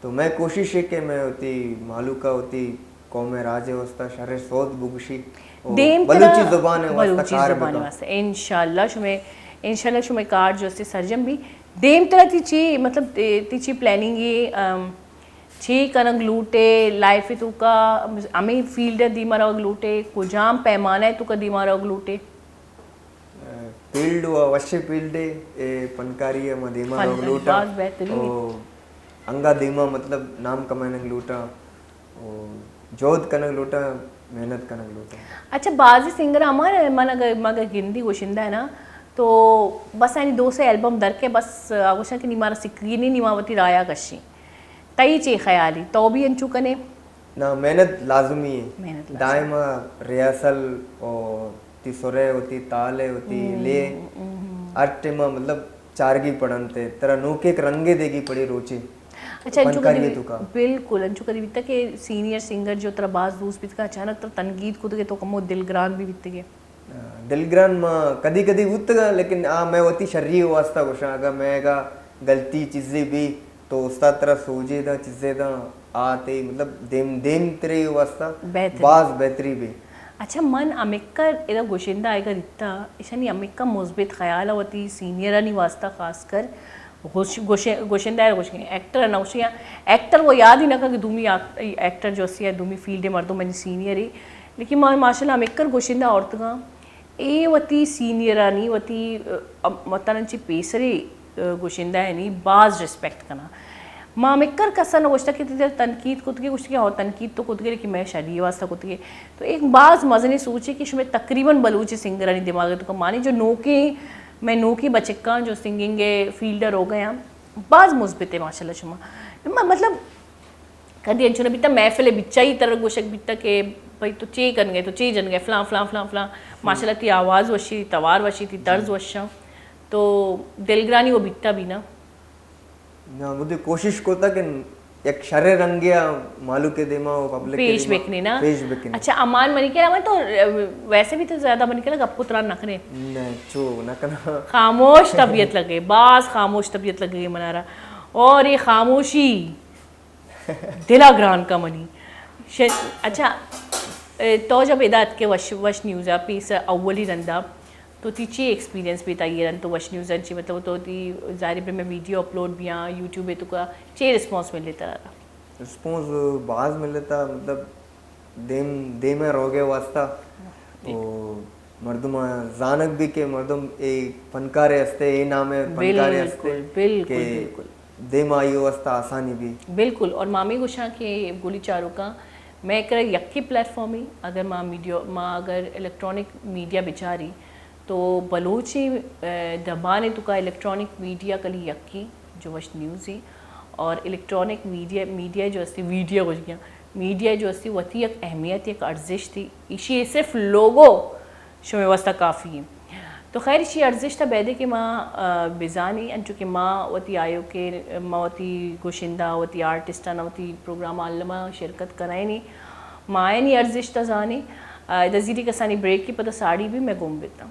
تو میں کوشش ہے کہ میں وتی مہلوک ءَ وتی قوم ءِ راج ءِ واسطہ شر ءِ سوت بگوشی۔ او دیم ترا بلوچی زبان ءِ واسطہ بلوچی کار زبان ءِ بکاں۔ واسطہ۔ انشاءاللہ شمے، انشاءاللہ شمے کار جو استے سرجم بی۔ دیم ترا تی چی، مطلب، تی، تی چی پلاننگ ہے، ام، چی کنگ لوٹے لائف ءِ تو کا، ہمیں فیلڈ ءَ دیما روگ لوٹے، کجام پیمانہ ءِ تو کا دیما روگ لوٹے؟ فیلڈ و وشیں فیلڈے، اے پنکاری ءَ ما دیما روگ لوٹاں۔ باز بہترین۔ او انگا دیما مطلب نام کمائنگ لوٹاں، او جہد کنگ لوٹاں، محنت کنگ لوٹاں۔ اچھا، بازی سنگر ہما من اگر، من اگر گندی گوشندہ ہے نا، تو بس اینی دو سے البم در کے بس آ گوشاں کہ نی مارا سکگی نہیں، نی ما وتی رایا کشیں۔ تئی چے خیالی؟ تو بھی انچو کنے؟ نہ، محنت لازمی ہے۔ محنت لازمی۔ دائما ریہرسل و تی سرے و تی تالے و تی لے ہر ٹائم مطلب چارگی پڑنتے، ترا نوکے ایک رنگے دیگی پڑی روچے۔ اچھا، انچو پنکاری کدی تو کا۔ بالکل، انچو کدی بیتا کہ سینئر سنگر جو ترا باز دوست بیتگا، اچانک ترا تنقید کتگے تو کمو دلگران بھی بیتگے؟ دلگران ما کدی کدی بوتگاں، لیکن آ میں وتی شری واسطہ گوشاں، اگاں میں اگاں غلطی چیزے بی تو استاد ترا سوجے داں، چیزے داں، آ تئی مطلب دیم، دیم ترے واسطہ بہتر۔ باز بہتری بی۔ اچھا، من ہمکہ ادا گوشندہ آئیگا دیتا، ایشانی ہمکہ مثبت خیال وتی سینئرانی واسطہ خاص کر۔ گوش-، گوش-، گوشندہ ءَ گوشیں، ایکٹر ءَ نہ گوشیں، ایکٹر وہ یاد ہی نہ کن کہ دومی آک-، ایکٹر جو اسی ہے، دومی فیلڈ ءِ مردم منی سینئر ہے۔ لیکن ما ماشاءاللہ ہمکر گوشندہ عورتگاں، اے وتی سینئرانی، وتی، ا، وطن چی پیسری، ا، گوشندہ یعنی باز ریسپیکٹ کناں۔ ما ہمکر کسا نہ گوشتہ کہ تئی تنقید کتگی، گوشتہ کہ ہو تنقید تو کتگی، لیکن میں شادی واسطہ کتگی۔ تو ایک باز مزنیں سوچے کہ شمے تقریباً بلوچ سنگرانی دماغ تو کمانی جو نوکیں میں نوکیں بچکاں جو سنگنگ ءِ فیلڈ ءَ روگ ءَ آں، باز مثبت ہے ماشاءاللہ شما۔ م-، مطلب، کدی انچو نہ بیتا محفل ءَ بچائی تر گوشگ بیتا کہ بھئی تو چے کنگے، تو چے جنگے، فلاں، فلاں، فلاں، فلاں۔ ماشاءاللہ تی آواز وشی، توار وشی، تی طرز وشاں۔ تو دلگرانی وہ بیتا بھی نا۔ نہ، مودے کوشش کتا کہ یک شریں رنگے ءَ مہلوک ءِ دیما و پبلک ءِ پیش دیما بکنی نا؟ پیش بکنی۔ اچھا، امان منی کرا، من تو، ا، ویسے بھی تو زیادہ منی کرا گپ و تران نہ کنے۔ نہ، چو نہ کنا۔ خاموش طبیعت لگے، باز خاموش طبیعت لگے منارا۔ اور یہ خاموشی دلا گران کا منی۔ ش-، اچھا، اے، تو جب ادا اتکے وش، وش نیوز ءَ پیسر اولی رندا، تو تی چی ایکسپیرینس بیتا یہ رند تو وش نیوز ءَ چی، مطلب تو تی ظاہر ہے میں ویڈیو اپلوڈ بیاں یوٹیوب ءِ تو کا چی ریسپانس ملے ترا؟ ریسپانس باز ملتا، مطلب دیم، دیم ءَ روگ ءِ واسطہ۔ ٹھیک۔ او مردم زانگ بھی کہ مردم اے فنکارے ہستے، اے نام ءِ فنکارے ہستے بالکل، بالکل، کہ بالکل۔ دیم آئی واسطہ آسانی بھی۔ بالکل، اور مامی گوشاں کہ گولی چاروکاں، میں کرا یکی پلیٹ فارم ہی، اگر ما میڈیا، ما اگر الیکٹرانک میڈیا بچاری، تو بلوچی، اے، زبان ءِ تو کا الیکٹرانک میڈیا کلی یکی جو وش نیوز ہی، اور الیکٹرانک میڈیا، میڈیا جو استی ویڈیو گوش گیا، میڈیا جو استی وتی یک اہمیت، یک ارزشت ہی، ایشی صرف لوگو شمئے واسطہ کافی ایں۔ تو خیر، ایشی ارزشت ءَ بیدے کہ ما، آ، بزانی، انچو کہ ما وتی آیوکیں، ما وتی گشندہ، وتی آرٹسٹاں، وتی پروگرام الما شرکت کنائینی، ما آیانی ارزشت ءَ زانی۔ آ، ادا زیری کسانی بریک کی پدا ساڑی بھی میں گم بیتاں۔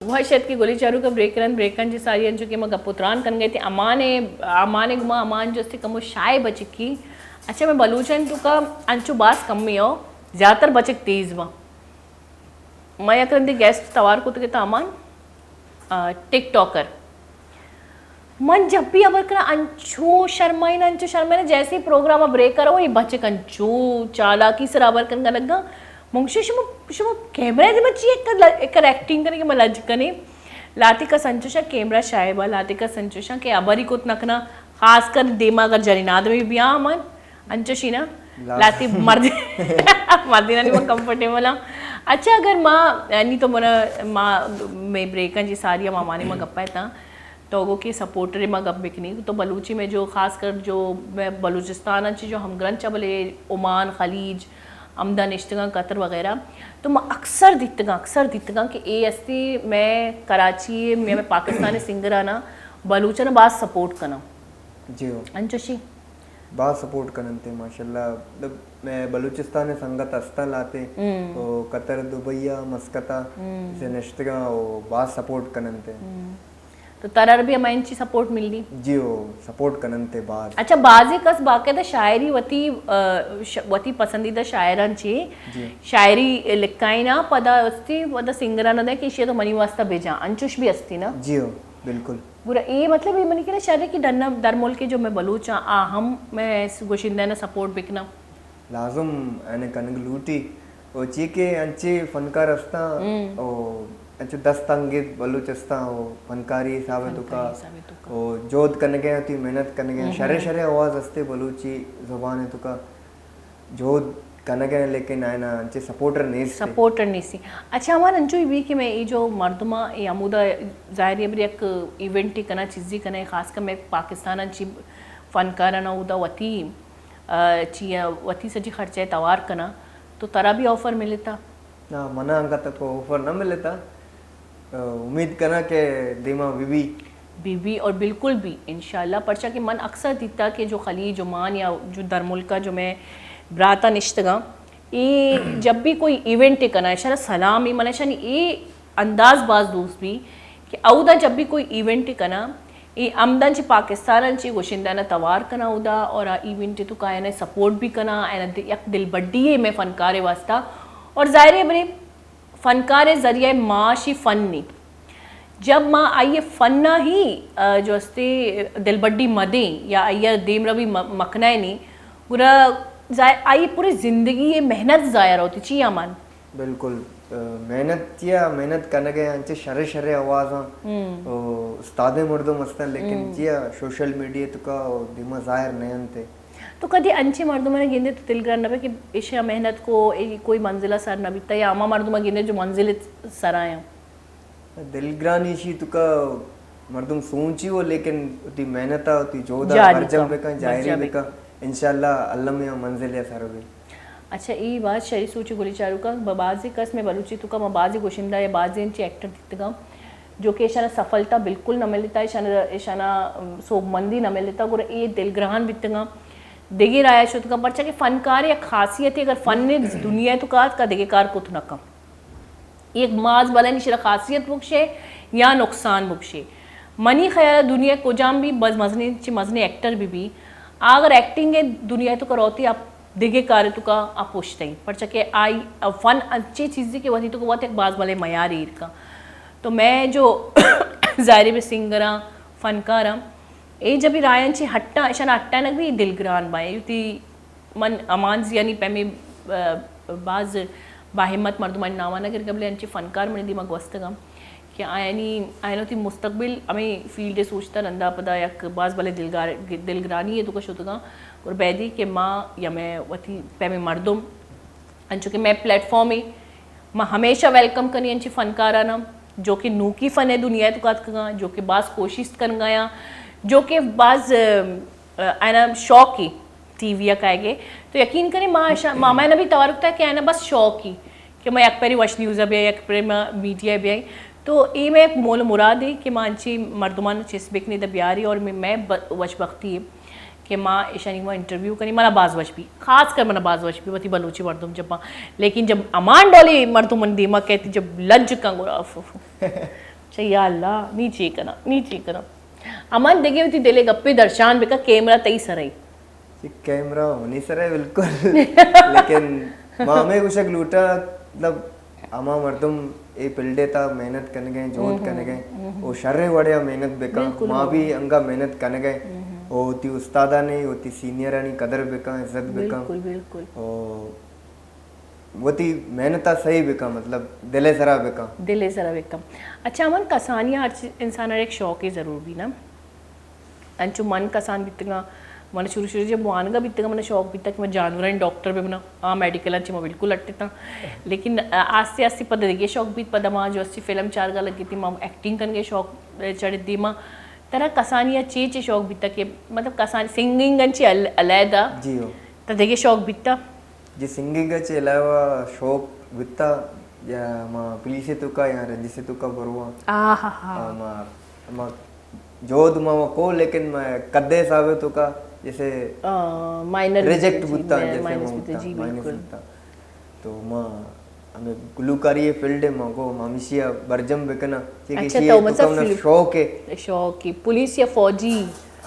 وش اتکے گلی چاروکاں، بریک رند، بریکاں چہ ساری انچو کہ ما گپ و تران کنگ ءَ اتیں، امان ءَ، امان ءَ گما امان جو استے کمو شائے بچکی۔ اچھا، میں بلوچاں تو کا انچو باز کمی ہو، زیادہ تر بچک تیز باں۔ ما یک رندے گیسٹ توار کتگ ات امان، آ، ٹک ٹاکر۔ من جب بھی ہبر کناں، انچو شرمائیناں، انچو شرمائیناں، جیسے ہی پروگرام ءَ بریک ءَ رو، اے بچک انچو چالاکی سرا ہبر کنگ ءَ لگاں۔ من گوشاں، شما، شما کیمرہ ءِ دیما چی ایکر ل-، ایکر ایکٹنگ کنئے کہ ما لج کنیں؟ لہتے کس انچوشاں کیمرہ شائبہ، لہتے کس انچوشاں کہ ہبر ہی کت نہ کناں، خاص کر دیما اگر جنین آدمی بیاں من، انچوشی نا، لا۔ لہتے مرد، مردینانی من کمفرٹیبل آں۔ اچھا، اگر ما، یعنی تو منا، ما، میں بریکاں چہ ساری ہم امانی ما گپا اتاں، تو گو کہ سپورٹر ما گپ بکنی، تو بلوچی میں جو خاص کر جو میں بلوچستان چہ جو ہمگرنچ، بلے عمان، خلیج، ہمدا نشتگاں، قطر وغیرہ، تو ما اکثر دیتگاں، اکثر دیتگاں کہ اے استی میں کراچی، میں، میں پاکستانی سنگر آنا، بلوچانا باز سپورٹ کناں۔ جی ہو۔ انچوشی؟ باز سپورٹ کننتے، ماشاءاللہ۔ مطلب، میں بلوچستان سنگت ہستاں لہتے، ہم۔ او قطر، دبئی آ، مسقط آ، ہم۔ اسے نشتگاں، او باز سپورٹ کننتے۔ ہم۔ تو ترا بھی ہما انچی سپورٹ ملی؟ جی، او سپورٹ کننتے باز۔ اچھا، بازی کس باقاعدہ شاعری وتی، آ، ش-، وتی پسندیدہ شاعراں چی جی۔ شاعری لکھائینا، پدا استی، پدا سنگراں دے کہ ایشی تو منی واسطہ بجا، انچوش بھی استی نا؟ جی ہو، بالکل۔ گڑا اے مطلب اے منی کرا شر اے کہ ڈنا در ملک جو میں بلوچ آں، آ ہم میں اس گشندہ نا سپورٹ بکناں۔ لازم اینے کنگ لوٹی۔ او چی کہ انچے فنکار استاں، ہم۔ او انچو دست انگت بلوچ استاں، او فنکاری حساب توکا، فنکاری حساب توکا۔ او جہد کنگے، وتی محنت کنگے، ہم، شرے ہم۔ شرے آواز استے بلوچی زبان توکا۔ جہد کنگ ء، لیکن آئینا انچے سپورٹر نیست۔ سپورٹر نیست۔ اچھا، ہمار انچو ہی بھی کہ میں اے جو مردماں اے ہمودا ظاہر ہے، بری یک ایونٹ کناں، چیزی کناں، خاص کر میں پاکستان انچی فنکاراں اودا وتی، آ، چی آ، وتی سجی خرچہ توار کناں، تو ترا بھی آفر ملتا؟ نا، منا انگت کو آفر نہ ملتا۔ امید کناں کہ دیما بہ بی۔ بہ بی اور بالکل بی انشاءاللہ، پرچا کہ من اکثر دیتا کہ جو خلیج عمان یا جو درملکا جو میں براتا نشتگاں، اے جب بھی کوئی ایونٹ کنا، اشارہ سلام ہی من اشانی اے انداز باز دوست بی کہ اودا جب بھی کوئی ایونٹ کنا، اے عمدن چہ پاکستان چہ گوشندہ نا توار کنا اودا اور آ ایونٹ تو کا اینا سپورٹ بھی کنا، اینا یک دلبڈی ہے میں فنکارے واسطہ۔ اور ظاہر ہے بلے فنکار ء ذریعہ معاشی فن نی۔ جب ما آئی ء فن ء ہی، آ، جو استے دلبڈی مدیں یا آئی ء دیمروی م-، مکنائینی، گڑا ظاہر آئی پوری زندگی ء محنت ضائع روتی۔ چی امان؟ بالکل، آ، محنت چیا، محنت کنگ ء انچے شرے شرے آوازاں، ہم۔ او استادیں مردم استن، لیکن ہم۔ چیا سوشل میڈیا تکا او دیما ظاہر نہ انت۔ تو کدی انچیں مردماں گندے تو دلگران نہ بئے کہ ایشاں محنت کو، اے کوئی منزل ء سر نہ بیتا، یا ہما مردماں گندے جو منزل ء سرا ایں؟ دلگرانی ایشی توکا مردم سوچی ہو، لیکن وتی محنت ء وتی جہد ء جاری برجم بکن۔ بکن، جاری برجم بکن۔ بکن۔ انشاءاللہ الم ء منزل ء سر بی۔ اچھا، اے باز شری سوچ گلی چاروکا، بازیں کس میں بلوچی توکا ما بازیں گوشندہ یا بازیں انچیں ایکٹر دیتگاں جو کہ ایشانا سفلتا بالکل نہ ملتا، ایشانا، ایشانا، ام، سوبمندی نہ ملتا، گڑا اے دلگران بیتگاں، دگہ رایا شتگاں، پرچا کہ فنکار یک خاصیتے، اگر فن دنیا توکا ات کا دگہ کار کت نہ کن۔ یک باز بلائیں ایشرا خاصیت بکشے یا نقصان بکشے۔ منی خیال ء دنیا کجام بھی بز مزنیں چہ مزنیں ایکٹر بھی بھی، آ اگر ایکٹنگ ء دنیا توکا روتی، آ دگہ کار توکا آ پشت ایں، پرچا کہ آئی فن انچیں چیزے کہ وتی توکا وت یک باز بلائیں معیار ایر کن۔ تو میں جو ظاہر ہے سنگراں، فنکاراں، اے جبی رایاں چہ ہٹاں، اشان ہٹانک بھی دلگران بائیں، وتی من امان زیانی پیمیں، ا، باز باہمت مردمانی ناماں نہ گرگا، بلے انچیں فنکار منی دیما گوستگاں کہ آیانی، آیان وتی مستقبل ہمیں فیلڈ ء سوچتا، رندا پدا یک باز بلے دلگار-، دلگرانی ء توکا شتگاں۔ اور بیدی کہ ما یا میں وتی پیمیں مردم، انچو کہ میں پلیٹ فارم ء ما ہمیشہ ویلکم کنی انچیں فنکاراناں جو کہ نوکی فن ء دنیا ء توکا اتکگاں، جو کہ باز کوشست کنگایاں، جو کہ باز، ا، آیانا شوق ای ٹی وی ء کائیگے، تو یقین کنے ما شا-، ما، ما نا بھی توار کتا کہ آیانا بس شوق ای کہ ما یک پری وش نیوز ء بیائی، یک پری ما میڈیا ء بیائی۔ تو اے میں یک مول مراد ای کہ ما انچیں مردمان چست بکنی دا بیاری، اور میں، میں ب-، وش بختی ای کہ ما ایشانی ما انٹرویو کنی، منا باز وش بی، خاص کر منا باز وش بی وتی بلوچی مردم جباں، لیکن جب امان ڈولی مردم من دیما کہتی جب لج کن گڑا اف اف۔ چہ یا اللہ، نی چی کناں، نی چی کناں۔ امان دگہ وتی دل ء گپے درشان بکا، کیمرہ تئی سر ء۔ جی، کیمرہ منی سر ء بالکل۔ لیکن ما ہمے گوشگ لوٹا، مطلب، ہما مردم اے فیلڈ ء تھا محنت کنگ ء، جہد کنگ ء، او شریں وڑے ء محنت بکن۔ بالکل۔ ما بھی انگا محنت کنگ ء، او وتی استادانی، وتی سینئرانی قدر بکن، عزت بکن۔ بالکل، بالکل۔ او وتی محنت ء صحیح بکن، مطلب، دل ء سرا بکن۔ دل ء سرا بکن۔ اچھا، من کسانی ہر چیز، انسان ء یک شوقے ضرور بی نا۔ انچو من کسان بیتگاں، من شروع شروع جب وانگا بیتگاں، من شوق بیتگ کہ من جانورانی ڈاکٹر بہ بناں۔ آ میڈیکل چہ ما بالکل اٹتاں۔ لیکن، آ، آستے آستے پدا دگہ شوق بیت، پدا ما جو استی فلم چارگا لگیتی، ما ایکٹنگ کنگے شوق، آ، چڑت دیما۔ ترا کسانی ء چے چے شوق بیتگ کہ مطلب کسانی سنگنگ انچی ال-، علیحدہ؟ جی ہو۔ تا دگہ شوق بیتگ؟ جی، سنگنگ ء چہ علاوہ شوق بیتا یا ما پولیس ء توکا یا رنجش ء توکا برواں۔ آہا۔ آ، ما، ما جہد ما، ما کو، لیکن ما قد ء حساب ء توکا جیسے آ، مائنر ریجیکٹ بیتا، جی، بوتا، جیسے مائنس ما بیتا، بوتا، جی، مائنس بالکل۔ بوتا۔ تو ما ہمیں گلوکاری ء فیلڈ ء ما کو، ما ہمیشی ء برجم بکناں، چی کہ اچھا، ایشی تو ء مطلب توکا منا فلم شوق ء۔ شوق ء، پولیس یا فوجی؟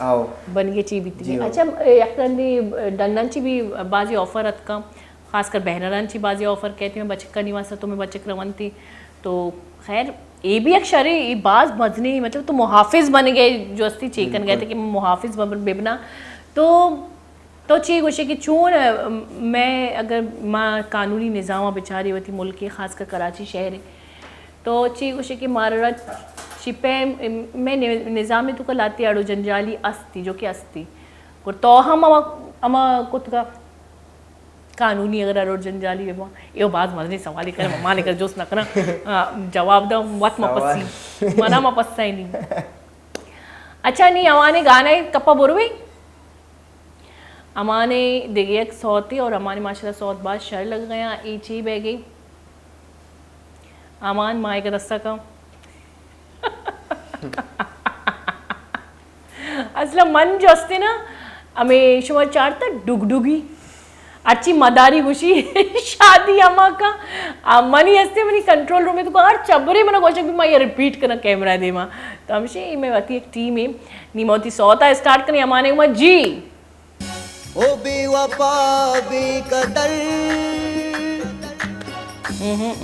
آؤ۔ بنگے چی بیتی؟ جی، آؤ۔ اچھا، یک رندی ڈنن چی بھی بعضی آفر اتکاں، خاص کر بہنران چی بعضی آفر کہتی، میں بچک کنی واسطہ تو میں بچک رونتی۔ تو خیر، اے بھی یک شرے، اے باز مزنی، مطلب تو محافظ بن گئے، جو استی چیکن گئے بالکل۔ تھے کہ محافظ بن-، ببنا۔ تو تو چی گوشے کہ چون، ا، میں اگر ما قانونی نظام ء بچاری وتی ملک ء، خاص کر کراچی شہر ء، تو چی گوشے کہ مارا چی پیم، میں نظام ء توکا لاتی اڑ و جنجالی استی، جو کہ استی۔ گڑا تو ہم ہما، ہما کتگا قانونی اگر اڑ و جنجالی بہ باں، ایو باز مزنی سوالے کرے، مانے کر جوست نہ کناں، آ، جواب دا، وت ما سوال۔ پسی، منا ما پسا ہی نہیں۔ اچھا، نی اوانے گانے کپا بروے؟ امانے دگہ یک سوتے اور امانے ماشاءاللہ سوت باز شر لگ گیا۔ اے چی بہ گئی؟ امان مائے کا دستا کا۔ اصلا من جو استے نا، ہمیں شما چارتا ڈگ ڈگی۔ ہرچی مداری گوشی شادی ہما کا، آ، منی ہستے منی کنٹرول روم ء تو ہر چبرے منا گوشگ بھی ما یہ ریپیٹ کنا کیمرہ دیما۔ تو ہمشی میں وتی ایک ٹیم ہے، نی ما وتی سوتا اسٹارٹ کنی، امانے ما جی۔ او بے وفا بے قدر،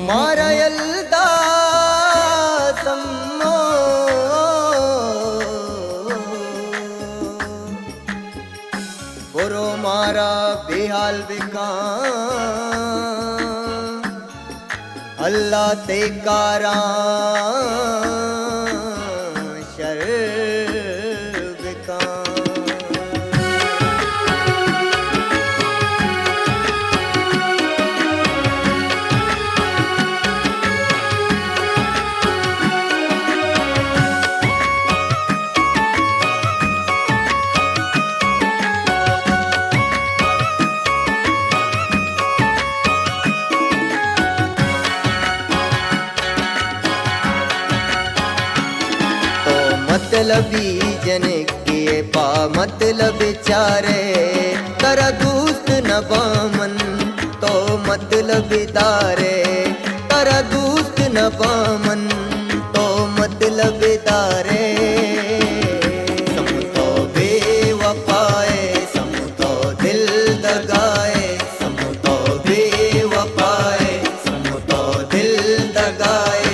مارا یلدا سمو۔ برو مارا بے حال بکاں، اللہ تے کاراں شر بکاں۔ مطلبی جنکے پہ مطلب چارے، ترا دوست نہ باں من تو مطلب دارے، ترا دوست نہ باں من تو مطلب دارے۔ سمو تو بے وفائے، سمو تو دل دگائے، سمو تو بے وفائے، سمو تو دل دگائے۔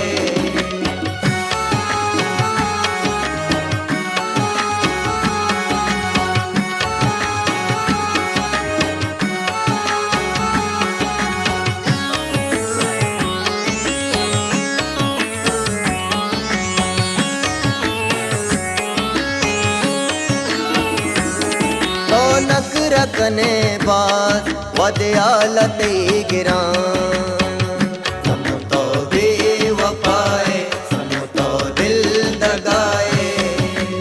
تو نکرہ کنے باز، وھدے حالتے گراں۔ سمو تو بے وفائے، سمو تو دل دگائے۔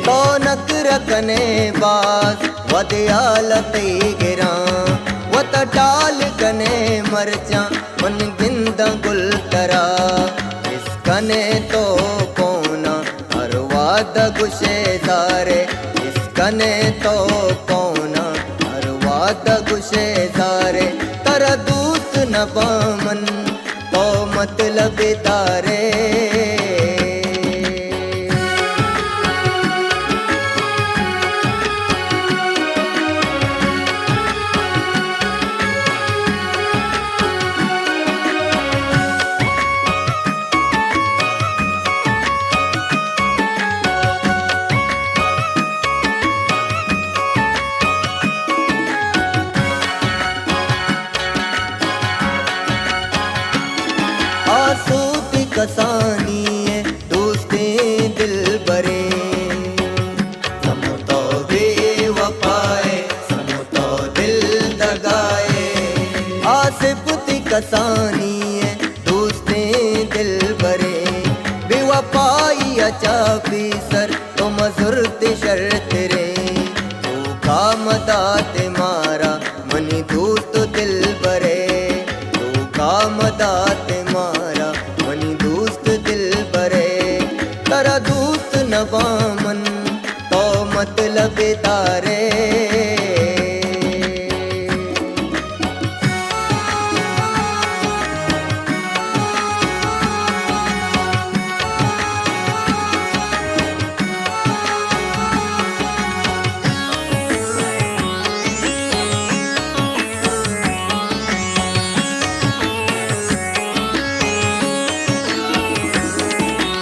تو نکرہ کنے باز، وھدے حالتے گراں۔ وت ٹال کنے مرچاں، من گنداں گل ترا۔ اس کنے تو کوناں، ہر وھد گشے زارے، اس کنے تو کوناں، ہر وھد گشے زارے، ترا دوست نہ باں من تو مطلب دارے۔ آسوت کسانی ء دوستیں دلبریں، سمو تو بے وفائے، سمو تو دل دگائے۔ آسپت کسانی ء دوستیں دلبریں، بے وفائی ء چہ پیسر تو مزرت شرتریں۔ دھوکا مدات مارا منی دوست دلبرے، دھوکا مدات مارا منی دوست دلبرے۔ ترا دوست نہ باں من تو مطلب دارے۔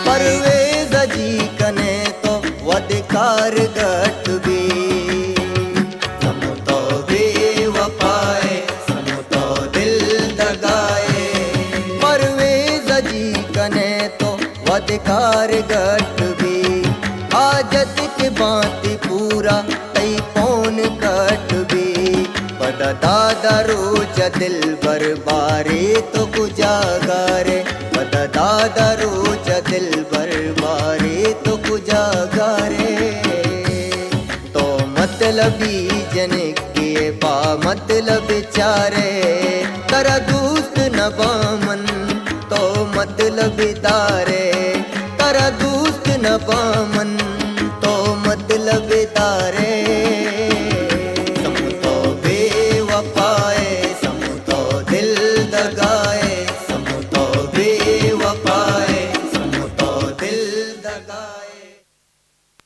پرویز جی کنے تو ودکار گٹ بی، سمو تو بے وفائے، سمو تو دل دگائے۔ پرویز جی کنے تو ودکار گٹ بی، حاجت کے بانتی پورا تئی پون کٹ بی۔ پدا دادا روچ دلبر بارے تو کجا گارے، پدا دادا روچ دلبر بارے تو کجا گارے۔ تو مطلبی جنکے پہ مطلب چارے، ترا دوست نہ باں من تو مطلب دارے، ترا دوست نہ باں من تو مطلب دارے۔ سمو تو بے وفائے، سمو تو دل دگائے، سمو تو بے وفائے، سمو تو دل دگائے۔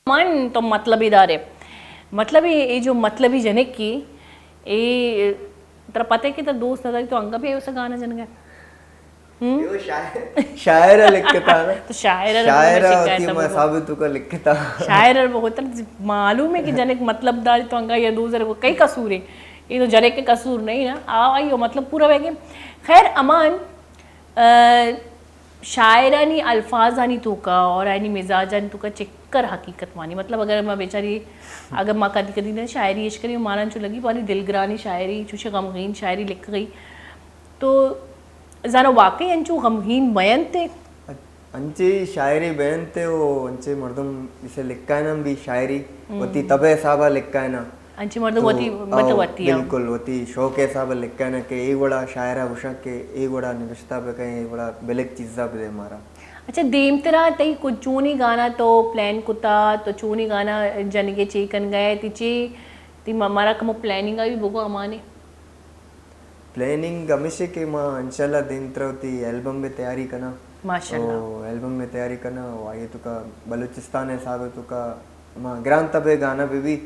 من تو مطلبی دارے۔ مطلبی، اے جو مطلبی جنکی، اے ترا پتہ ہے کہ ترا دوست نہ داری تو انگا بھی ایسا گانا جنگا ہے؟ ہم؟ اے وہ شاعر، شاعر ء لکھتا نا۔ تو شاعر ء شاعر ء شکایت ہوتی ہے، میں بگو۔ ثابت تو کا لکھتا۔ شاعر ء بگو، ترا معلوم ہے کہ جنک مطلب داری تو انگا یا دوست داری، کئی قصور ہے؟ یہ تو جنک کے قصور نہیں نا۔ آ، آئیو مطلب پورا ویگے۔ خیر، امان، آ، شاعرانی الفاظانی توکا اور آیانی مزاجانی توکا چکر حقیقت مانی۔ مطلب، اگر ما بیچاری، اگر ما کدی کدی نہ شاعری اش کری، مارا انچو لگی، باری دلگرانی شاعری، چوشے غمگین شاعری لکھ گئی۔ تو زانو واقعی انچو غمگین بینتے؟ انچے شاعری بینتے و انچے مردم اسے لکھائنا بھی شاعری، ہم۔ وتی طبع حسابا لکھائنا۔ انچے مردم تو وتی، مت آؤ، وتی آؤ۔ بالکل، وتی شوق ء حساب ء لکھائنا کہ اے وڑا شاعرہ گوشاں کہ اے وڑا نبشتہ بکن، اے وڑا بلک چیزا بدے مارا۔ اچھا، دیمترا تئی کو-، چونی گانا تو پلان کتا، تو چونی گانا جنگے چے کنگا ہے، تی چے، تی ما-، مارا کمو پلاننگ آ بھی بگو امانے۔ پلاننگ ہمیش ہے کہ ما انشاءاللہ دیمترا وتی البم بے تیاری کنا۔ ماشاءاللہ۔ او البم بے تیاری کنا، او آئی توکا بلوچستان حساب توکا ما گران تبے گانا بے بھی،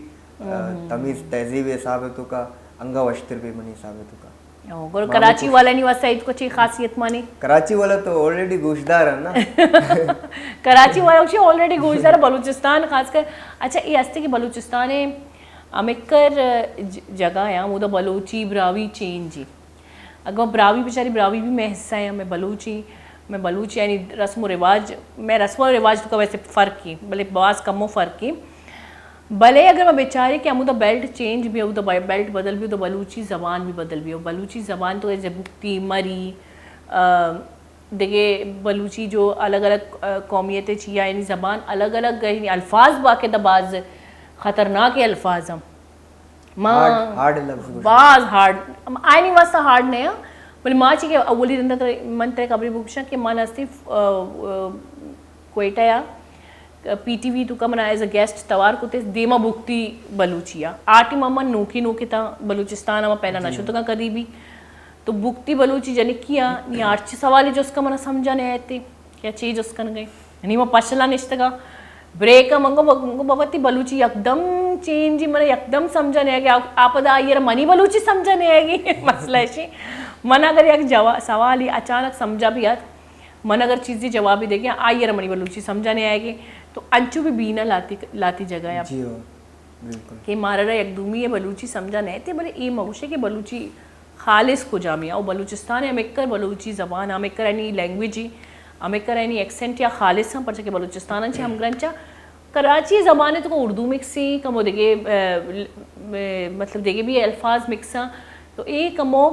آ، تمیز تہذیب حساب توکا انگا وشتر بے منی حساب توکا۔ او، گڑا ما کراچی والا نی واسطہ ایت کو چی خاصیت مانی؟ کراچی والا تو آلریڈی گوشدار ہے نا۔ کراچی والا اسی آلریڈی گوشدار ہے، بلوچستان خاص کر۔ اچھا، یہ ہستے کہ بلوچستان ہے، ہمکر ج-، جگہ ہے، ہمودا بلوچی براہوئی چینج ہی۔ اگاں براہوئی بچاری، براہوئی بھی میں حصہ ہے، میں بلوچی، میں بلوچی یعنی رسم و رواج، میں رسم و رواج تو کا ویسے فرق ہی، بلے باز کمو فرق ہی۔ بلے اگر ما بچاریں کہ ہمودا بیلٹ چینج بھی، ہمودا بے-، بیلٹ بدل بھی، تو بلوچی زبان بھی بدل بھی، اور بلوچی زبان تو ایسے بگٹی، مری، آ، دگہ بلوچی جو الگ الگ، آ، قومیت چیا، یعنی زبان الگ الگ، یعنی الفاظ باقاعدہ باز خطرناک الفاظ ہم۔ ما ہارڈ، ہارڈ لفظ گوشاں۔ باز ہارڈ۔ آئینی واسطہ ہارڈ نہیں، بلے ما چی کہ اولی رندہ تر-، من ترے خبری بگوشاں کہ من استی، آ، آ، کوئٹہ یا پی ٹی وی توکا منا ایز اے گیسٹ توار کتے، دیما بگٹی بلوچی آ۔ آ ٹیم ما نوکی نوکی تا بلوچستان ما پہلا نہ شتگاں کدی بھی۔ تو بگٹی بلوچی جنکی آ، نی ہرچی سوالی جس کا منا سمجھا نہیں آئے تے، یا چی جس کن گئے۔ نی ما پشلا نشتگا، بریک منگو، منگو بابا تی بلوچی یکدم چینج، من یکدم سمجھا نہیں آئے گی۔ آپ، آپ دا آئیے منی بلوچی سمجھا نہیں آئے گی۔ مسئلہ ایشی۔ من اگر یک جوا-، سوالی اچانک سمجھا بھی آت، من اگر چیزی جوابی دے گیا، آئی ء را منی بلوچی سمجھا نہیں آئے گی۔ تو انچو بھی بینا لاتی، لاتی جگہ ہے۔ جی ہو، بالکل۔ کہ مارا را یک دومی ہے بلوچی سمجھا نہیں تے، بلے اے مگوشے کہ بلوچی خالص کجامی ہے۔ او بلوچستان ہے، ہمیں کر بلوچی زبان، ہمیں کر اینی لینگویج ہی، ہمیں کر اینی ایکسنٹ یا خالص ہم، پرچہ کہ بلوچستان ہم چے ہم گرنچا کراچی زبان ء تو اردو مکس ہیں، کمو دگہ، آ، ل-، م-، مطلب دگہ بھی الفاظ مکس ہیں۔ تو اے کمو،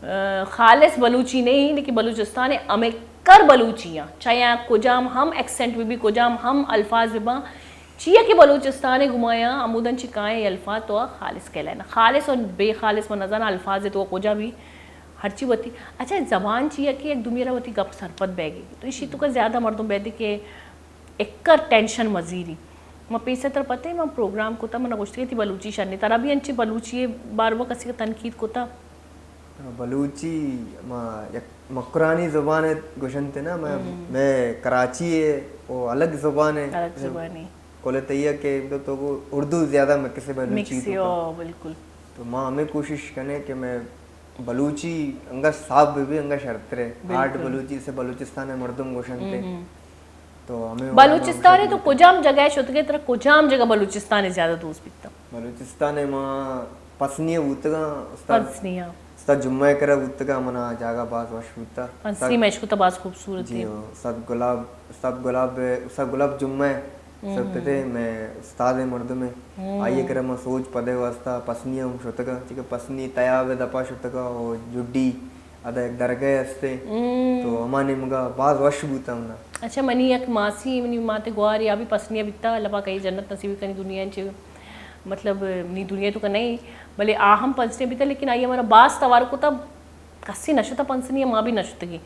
آ، خالص بلوچی نہیں، لیکن بلوچستان ء ہمیں کر بلوچی ہیں۔ چاہے آ کجام ہم ایکسنٹ بھی، بھی کجام ہم الفاظ بھی باں، چیا کہ بلوچستان ء گمایاں، ہمودن چکائیں الفاظ تو آ خالص کہلائیں۔ خالص اور بے خالص من نزاناں الفاظ تو کجا بھی ہرچی وتی۔ اچھا، زبان چیا کہ یک دومی را وتی گپ سرپد بیگی۔ تو اسی تو کا زیادہ مردم بیدے کہ اکر ٹینشن مزیری۔ ما پیسہ تر پتے ما پروگرام کتا، منا گوشتی تھی بلوچی شنی، ترا بھی انچے بلوچی باروا کسی کا تنقید کتا؟ بلوچی ما یک مکرانی زبان ہے گوشنتے نا، میں، میں کراچی ہے، وہ الگ زبان ہے۔ الگ زبان ہے۔ کولے تیا کہ تو کو اردو زیادہ میں کسے بلوچی مکس تو کا۔ او، بالکل۔ تو ما ہمیں کوشش کنے کہ میں بلوچی انگا صاف بہ بی، انگا شرترے۔ ہارڈ بلوچی سے بلوچستان ء مردم گوشنت۔ تو ہمیں بلوچستان ء تو کجام جگہ ء شتگے، ترا کجام جگہ بلوچستان ء زیادہ دوست بیتا؟ بلوچستان ء ما پسنی ء بوتگاں، استاد، پسنی ء۔ استاد جمعہ ء کرا بوتگاں، منا جاگہ باز وش بوتا۔ پسنی میں اشکتا باز خوبصورت۔ جی ہاں، استاد گلاب، استاد گلاب، استاد گلاب جمعہ سب پتے میں استاد مردمے۔ آئی کرا ما سوج پدے واسطہ پسنی ہم شتگا، چکہ پسنی تیاب دپا شتگا او جڈی ادا یک درگاہ استے۔ تو ہما نیمگا باز وش بوتا ہمنا۔ اچھا، منی یک ماسی، منی ماتے گواری آ بھی پسنی بیتا، اللہ پاک آئی جنت نصیب کنی دنیا چے۔ مطلب، نی دنیا تو کا نہیں، بلے آ ہم پسنی بیتا، لیکن آئی ہمارا باز توار کو تا کسی نہ شتا پنسنی ء، ما بھی نہ شتگی۔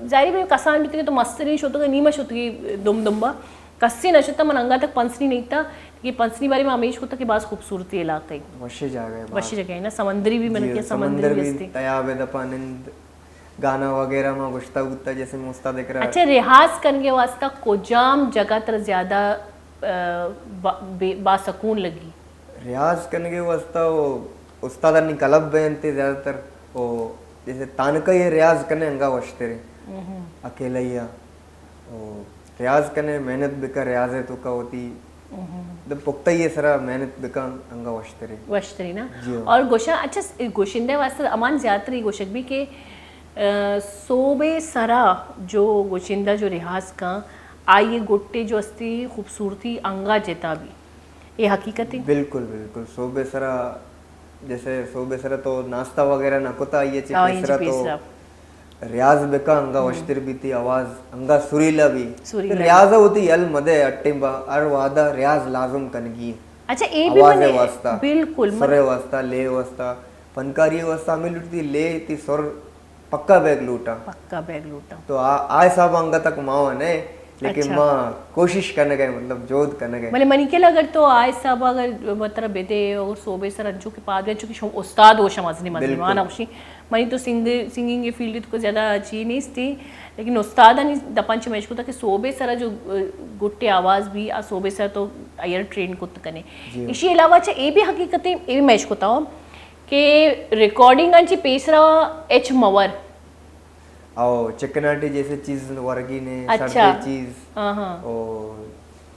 ظاہری بے کسان بیتگی تو مستری شتگی، نیمہ شتگی دم دمبا۔ کسی نہ شتا، من انگا تک پنسنی نہیں تا کہ پنسنی بارے میں ہمیش کو تا کہ باز خوبصورتی علاقہ ہے۔ وشی جاگہ ہے، وشی جگہ ہے نا، سمندری بھی من جی، کیا سمندر سمندری بھی بھی استی۔ تیاب ہے دپا نند گانا وغیرہ ما گشتا بوتا جیسے میں استاد اکرا۔ اچھا، ریاض کنگے واسطہ کجام جگہ تر زیادہ، آ، با-، بے-، باسکون لگی؟ ریاض کنگے واسطہ وہ استادانی کلب بینتے زیادہ تر، وہ جیسے تانکہ یہ ریاض کنے انگا وشترے۔ اکیلا ہی آ۔ وہ ریاض کنے محنت بکا، ریاض ہے تو کا ہوتی۔ دب پختہ یہ سرا محنت بکا انگا وشترے۔ وشترے نا؟ جی ہاں۔ اور گوشا، اچھا، س-، گوشندہ واسطہ امان زیادہ تر یہ گوشک بھی کہ، آ، صوبے سرا جو گوشندہ جو ریاض کن، آئی گٹے جو استی خوبصورتی انگا جتا بھی۔ اے حقیقت ہے؟ بالکل، بالکل۔ صوبے سرا، جیسے صوبے سرا تو ناشتہ وغیرہ نہ کتا، یہ چی آ، پیسرا تو ریاض بکا انگا وشتر بیتی، آواز انگا سریلا بھی۔ سریلا۔ ریاض ہوتی یل مدے اٹیں با، ہر وعدہ ریاض لازم کنگی۔ اچھا، اے بھی آواز واسطہ، بالکل، سرے واسطہ، لے واسطہ، فنکاری واسطہ ہمیں لٹتی لے تی سر پکا بیگ لوٹاں۔ پکا بیگ لوٹاں۔ تو آ، آ حساب انگت تک ماں نہ، لیکن اچھا۔ ماں کوشش کنگ ءَ، مطلب جہد کنگ ءَ۔ بلے منی کل اگر تو آ حساب اگر ترا بدے، اگر صوبے سر انچو کہ پاد انچو کہ شما استاد ہو، شما مزنی مزنی بالکل۔ مانا خوشی۔ منی تو سنگ-، سنگنگ فیلڈ تو زیادہ چی نیستی، لیکن استادانی دپان چہ مشکوتا کہ صوبے سر جو، ا، گٹے آواز بھی آ صوبے سر تو ایئر ٹرین کت کنے۔ جی۔ اسی علاوہ چہ اے بھی حقیقت ہے، اے بھی مشکوتا ہو کہ ریکارڈنگ آن چی پیسرا ایچ مور۔ او چکناٹی جیسے چیز ورگی نے، اچھا۔ سردے چیز، ہاں، ہاں۔ او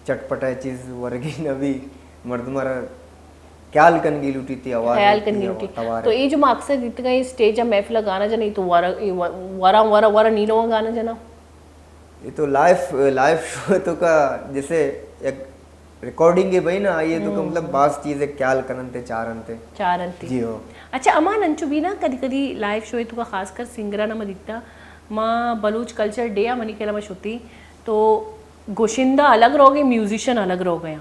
چٹپٹا چیز ورگی نہ بھی مردم را خیال کنگی لوٹی تی آواز خیال ہوتی کنگی ہے، لوٹی۔ توار تو ہے۔ اے جو ما اکثر دیتگا اے اسٹیج آ محفل گانا جنا، اے تو ورا، اے ورا، ورا، ورا نیلو گانا جنا۔ اے تو لائیو، لائیو شو تو کا جیسے ایک ریکارڈنگ ہے بھائی نا، آئیے تو کا ہم۔ مطلب باز چیزیں خیال کننتے، چارنتے۔ چارنتے۔ جی ہو۔ اچھا، امان انچو بھی نا کدی کدی لائیو شو تو کا خاص کر سنگران ما دیتا، ما بلوچ کلچر ڈے آ منی کلا ما شتی، تو گوشندہ الگ رو گئے، میوزیشن الگ رو گئے۔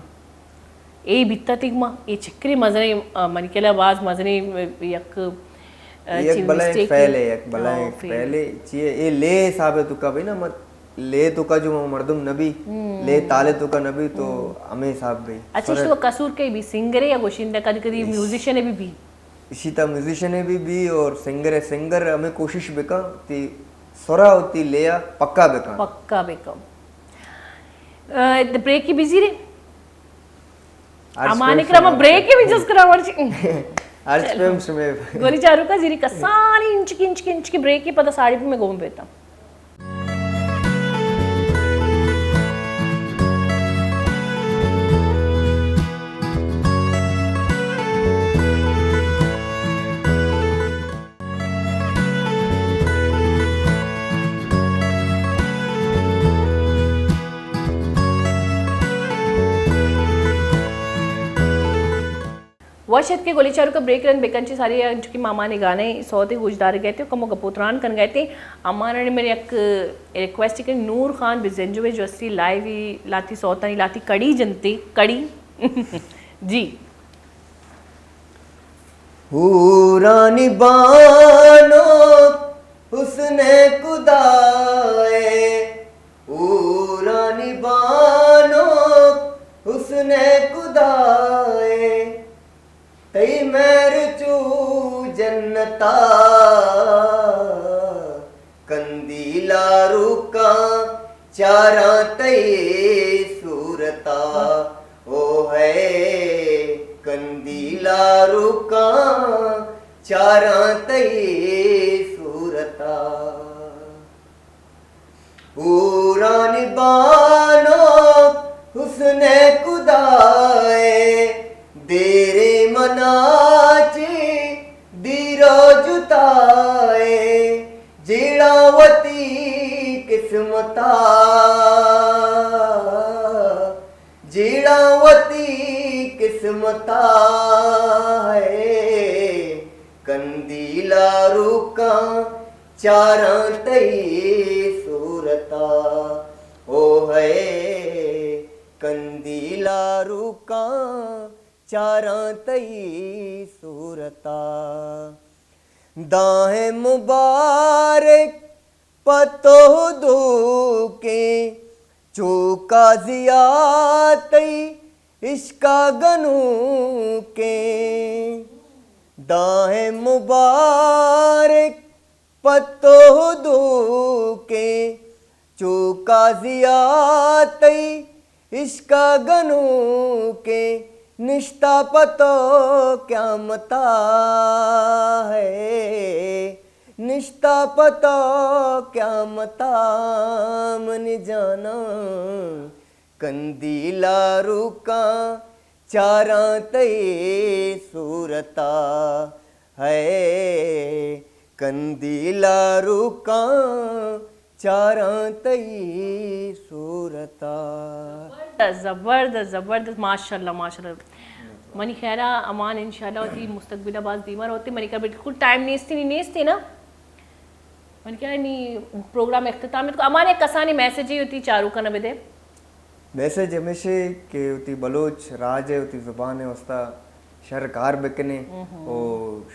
اے بیتا تیگ ما، اے چکری مزنی، آ، منی کلا باز مزنی، آ، یک، آ، اے یک چی بلائیں مسٹیک فیل ہے۔ ہے، یک بلائیں ہاں، فیل۔ فیل ہے۔ چی ہے؟ اے لے حساب ہے تو کا بھائی نا، مت لے تو کا جو مردم نبی، ہم۔ لے تالے تو کا نبی تو ہم۔ ہمیں حساب بھائی۔ اچھا، سر تو قصور کے بھی سنگر ہے یا گوشندہ، کدی کدی اس-، میوزیشن ہے بھی بھی؟ اسی طرح میوزیشن ہے بھی بھی اور سنگر ہے، سنگر ہمیں کوشش بکا تی سرا ہوتی لیا پکا بکا۔ پکا بکا۔ آ، بریک کی بزی رے؟ ہرچ امان پیم اکرم شما بریک بھی جس کرا مرچی۔ ہرچ پیم شما۔ گولی چارو کا زیری کسانی انچکی، انچکی، انچکی بریک کی پتہ ساڑی پہ میں گوم بیتا۔ وش ات کہ گلی چاروکا بریک رند بکن چہ ساری انچو کہ ماما نے گانے سوتے گوش دار گئے تھے، کمو گپو تران کن گئے تھے۔ امانا نے میرے یک ریکویسٹ کہ نور خان بزنجو جو اسی لائیو لاتی سوتانی لاتی کڑی جنتے، کڑی۔ جی۔ ہورانی بانو حسن خدائے، ہورانی بانو حسن خدائے، تئی مہر چو جنتا، قندیلا روکاں چاراں تئی صورتا، او ہے قندیلا روکاں چاراں تئی صورتا۔ ہورانی بانو حسن خدائے، دیرے منا چے دیرو جتائے، جیڑا وتی قسمتا، جیڑا وتی قسمتا ہے، قندیلا روکاں چاراں تئی صورتا، او ہے قندیلا روکاں چاراں تئی صورتا۔ داں ہے مبارک پہ تو دوکیں، چو قاضیا تئی عشقا گنوکیں۔ داں ہے مبارک پہ تو دوکیں، چو قاضیا تئی عشقا گنوکیں، نشتا پہ تو قیامتا ہے، نشتا پہ تو قیامتا منی جاناں، قندیلا روکاں چاراں تئی صورتا، ہے قندیلا روکاں چاراں تئی صورتا۔ زبردست، زبردست، زبردست، ماشاءاللہ، ماشاءاللہ۔ منی خیال ءَ امان انشاءاللہ وتی مستقبل ءَ باز دیما روتے۔ منی خیال بالکل ٹائم نیستی، نی نیستی نا؟ منی خیال ءَ نی پروگرام اختتام ات کو۔ امان یک کسانی میسجے وتی چاروکاں ءَ بدے۔ میسج ہمیش اے کہ وتی بلوچ راج ءَ وتی زبان ءِ واسطہ شر کار بکنے، او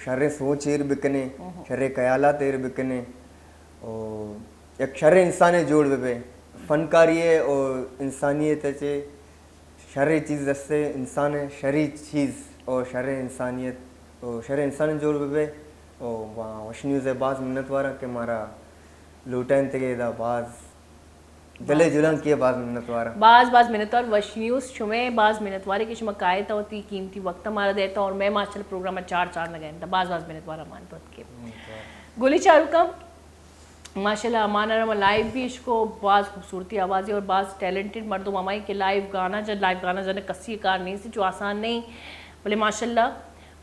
شریں سوچ ایر بکنے، شریں خیالات ایر بکنے۔ او یک شریں انسانے جوڑ بہ بے۔ فنکاری ءَ او انسانیت ءَ چہ شریں چیز ہستے، انسان ءَ شریں چیز او شریں انسانیت او شریں انسانے جوڑ بہ بے۔ او وا-، وش نیوز ءِ باز منت واراں کہ مارا لوٹائینتگ ءَ، ادا باز دل ءِ جہلانکی ءَ باز منت واراں۔ باز باز منت وار وش نیوز، شمئے باز منت وارے کہ شما کائے تا وتی قیمتی وقت مارا دیتا اور میں ماشاءاللہ پروگرام چار چار نہ گئے تا۔ باز باز منت وار مان تو کے۔ گلی چاروکاں، ماشاءاللہ، امان ءَ را ما لائیو بھی اشکو، باز خوبصورتی آوازی اور باز ٹیلنٹڈ مردم ہمائی کہ لائیو گانا جن، لائیو گانا جن کسی کار نہیں سی، جو آسان نہیں، بلے ماشاءاللہ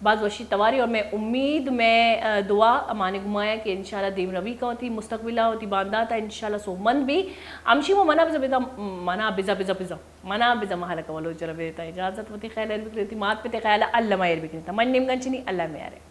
باز وشی تواری اور میں امید، میں، آ، دعا امان گمایا کہ انشاءاللہ دیم روی کا ہوتی مستقبل ہوتی باندات انشاءاللہ سوبمند بھی۔ ہمشی وہ منا بزا بزا، منا بزا بزا بزا، منا بزا محل کا ولو چلا بیتا اجازت ہوتی خیر بکری ہوتی مات پہ تے خیال اللہ مہر بکری تا من نیم گنچنی اللہ میارے۔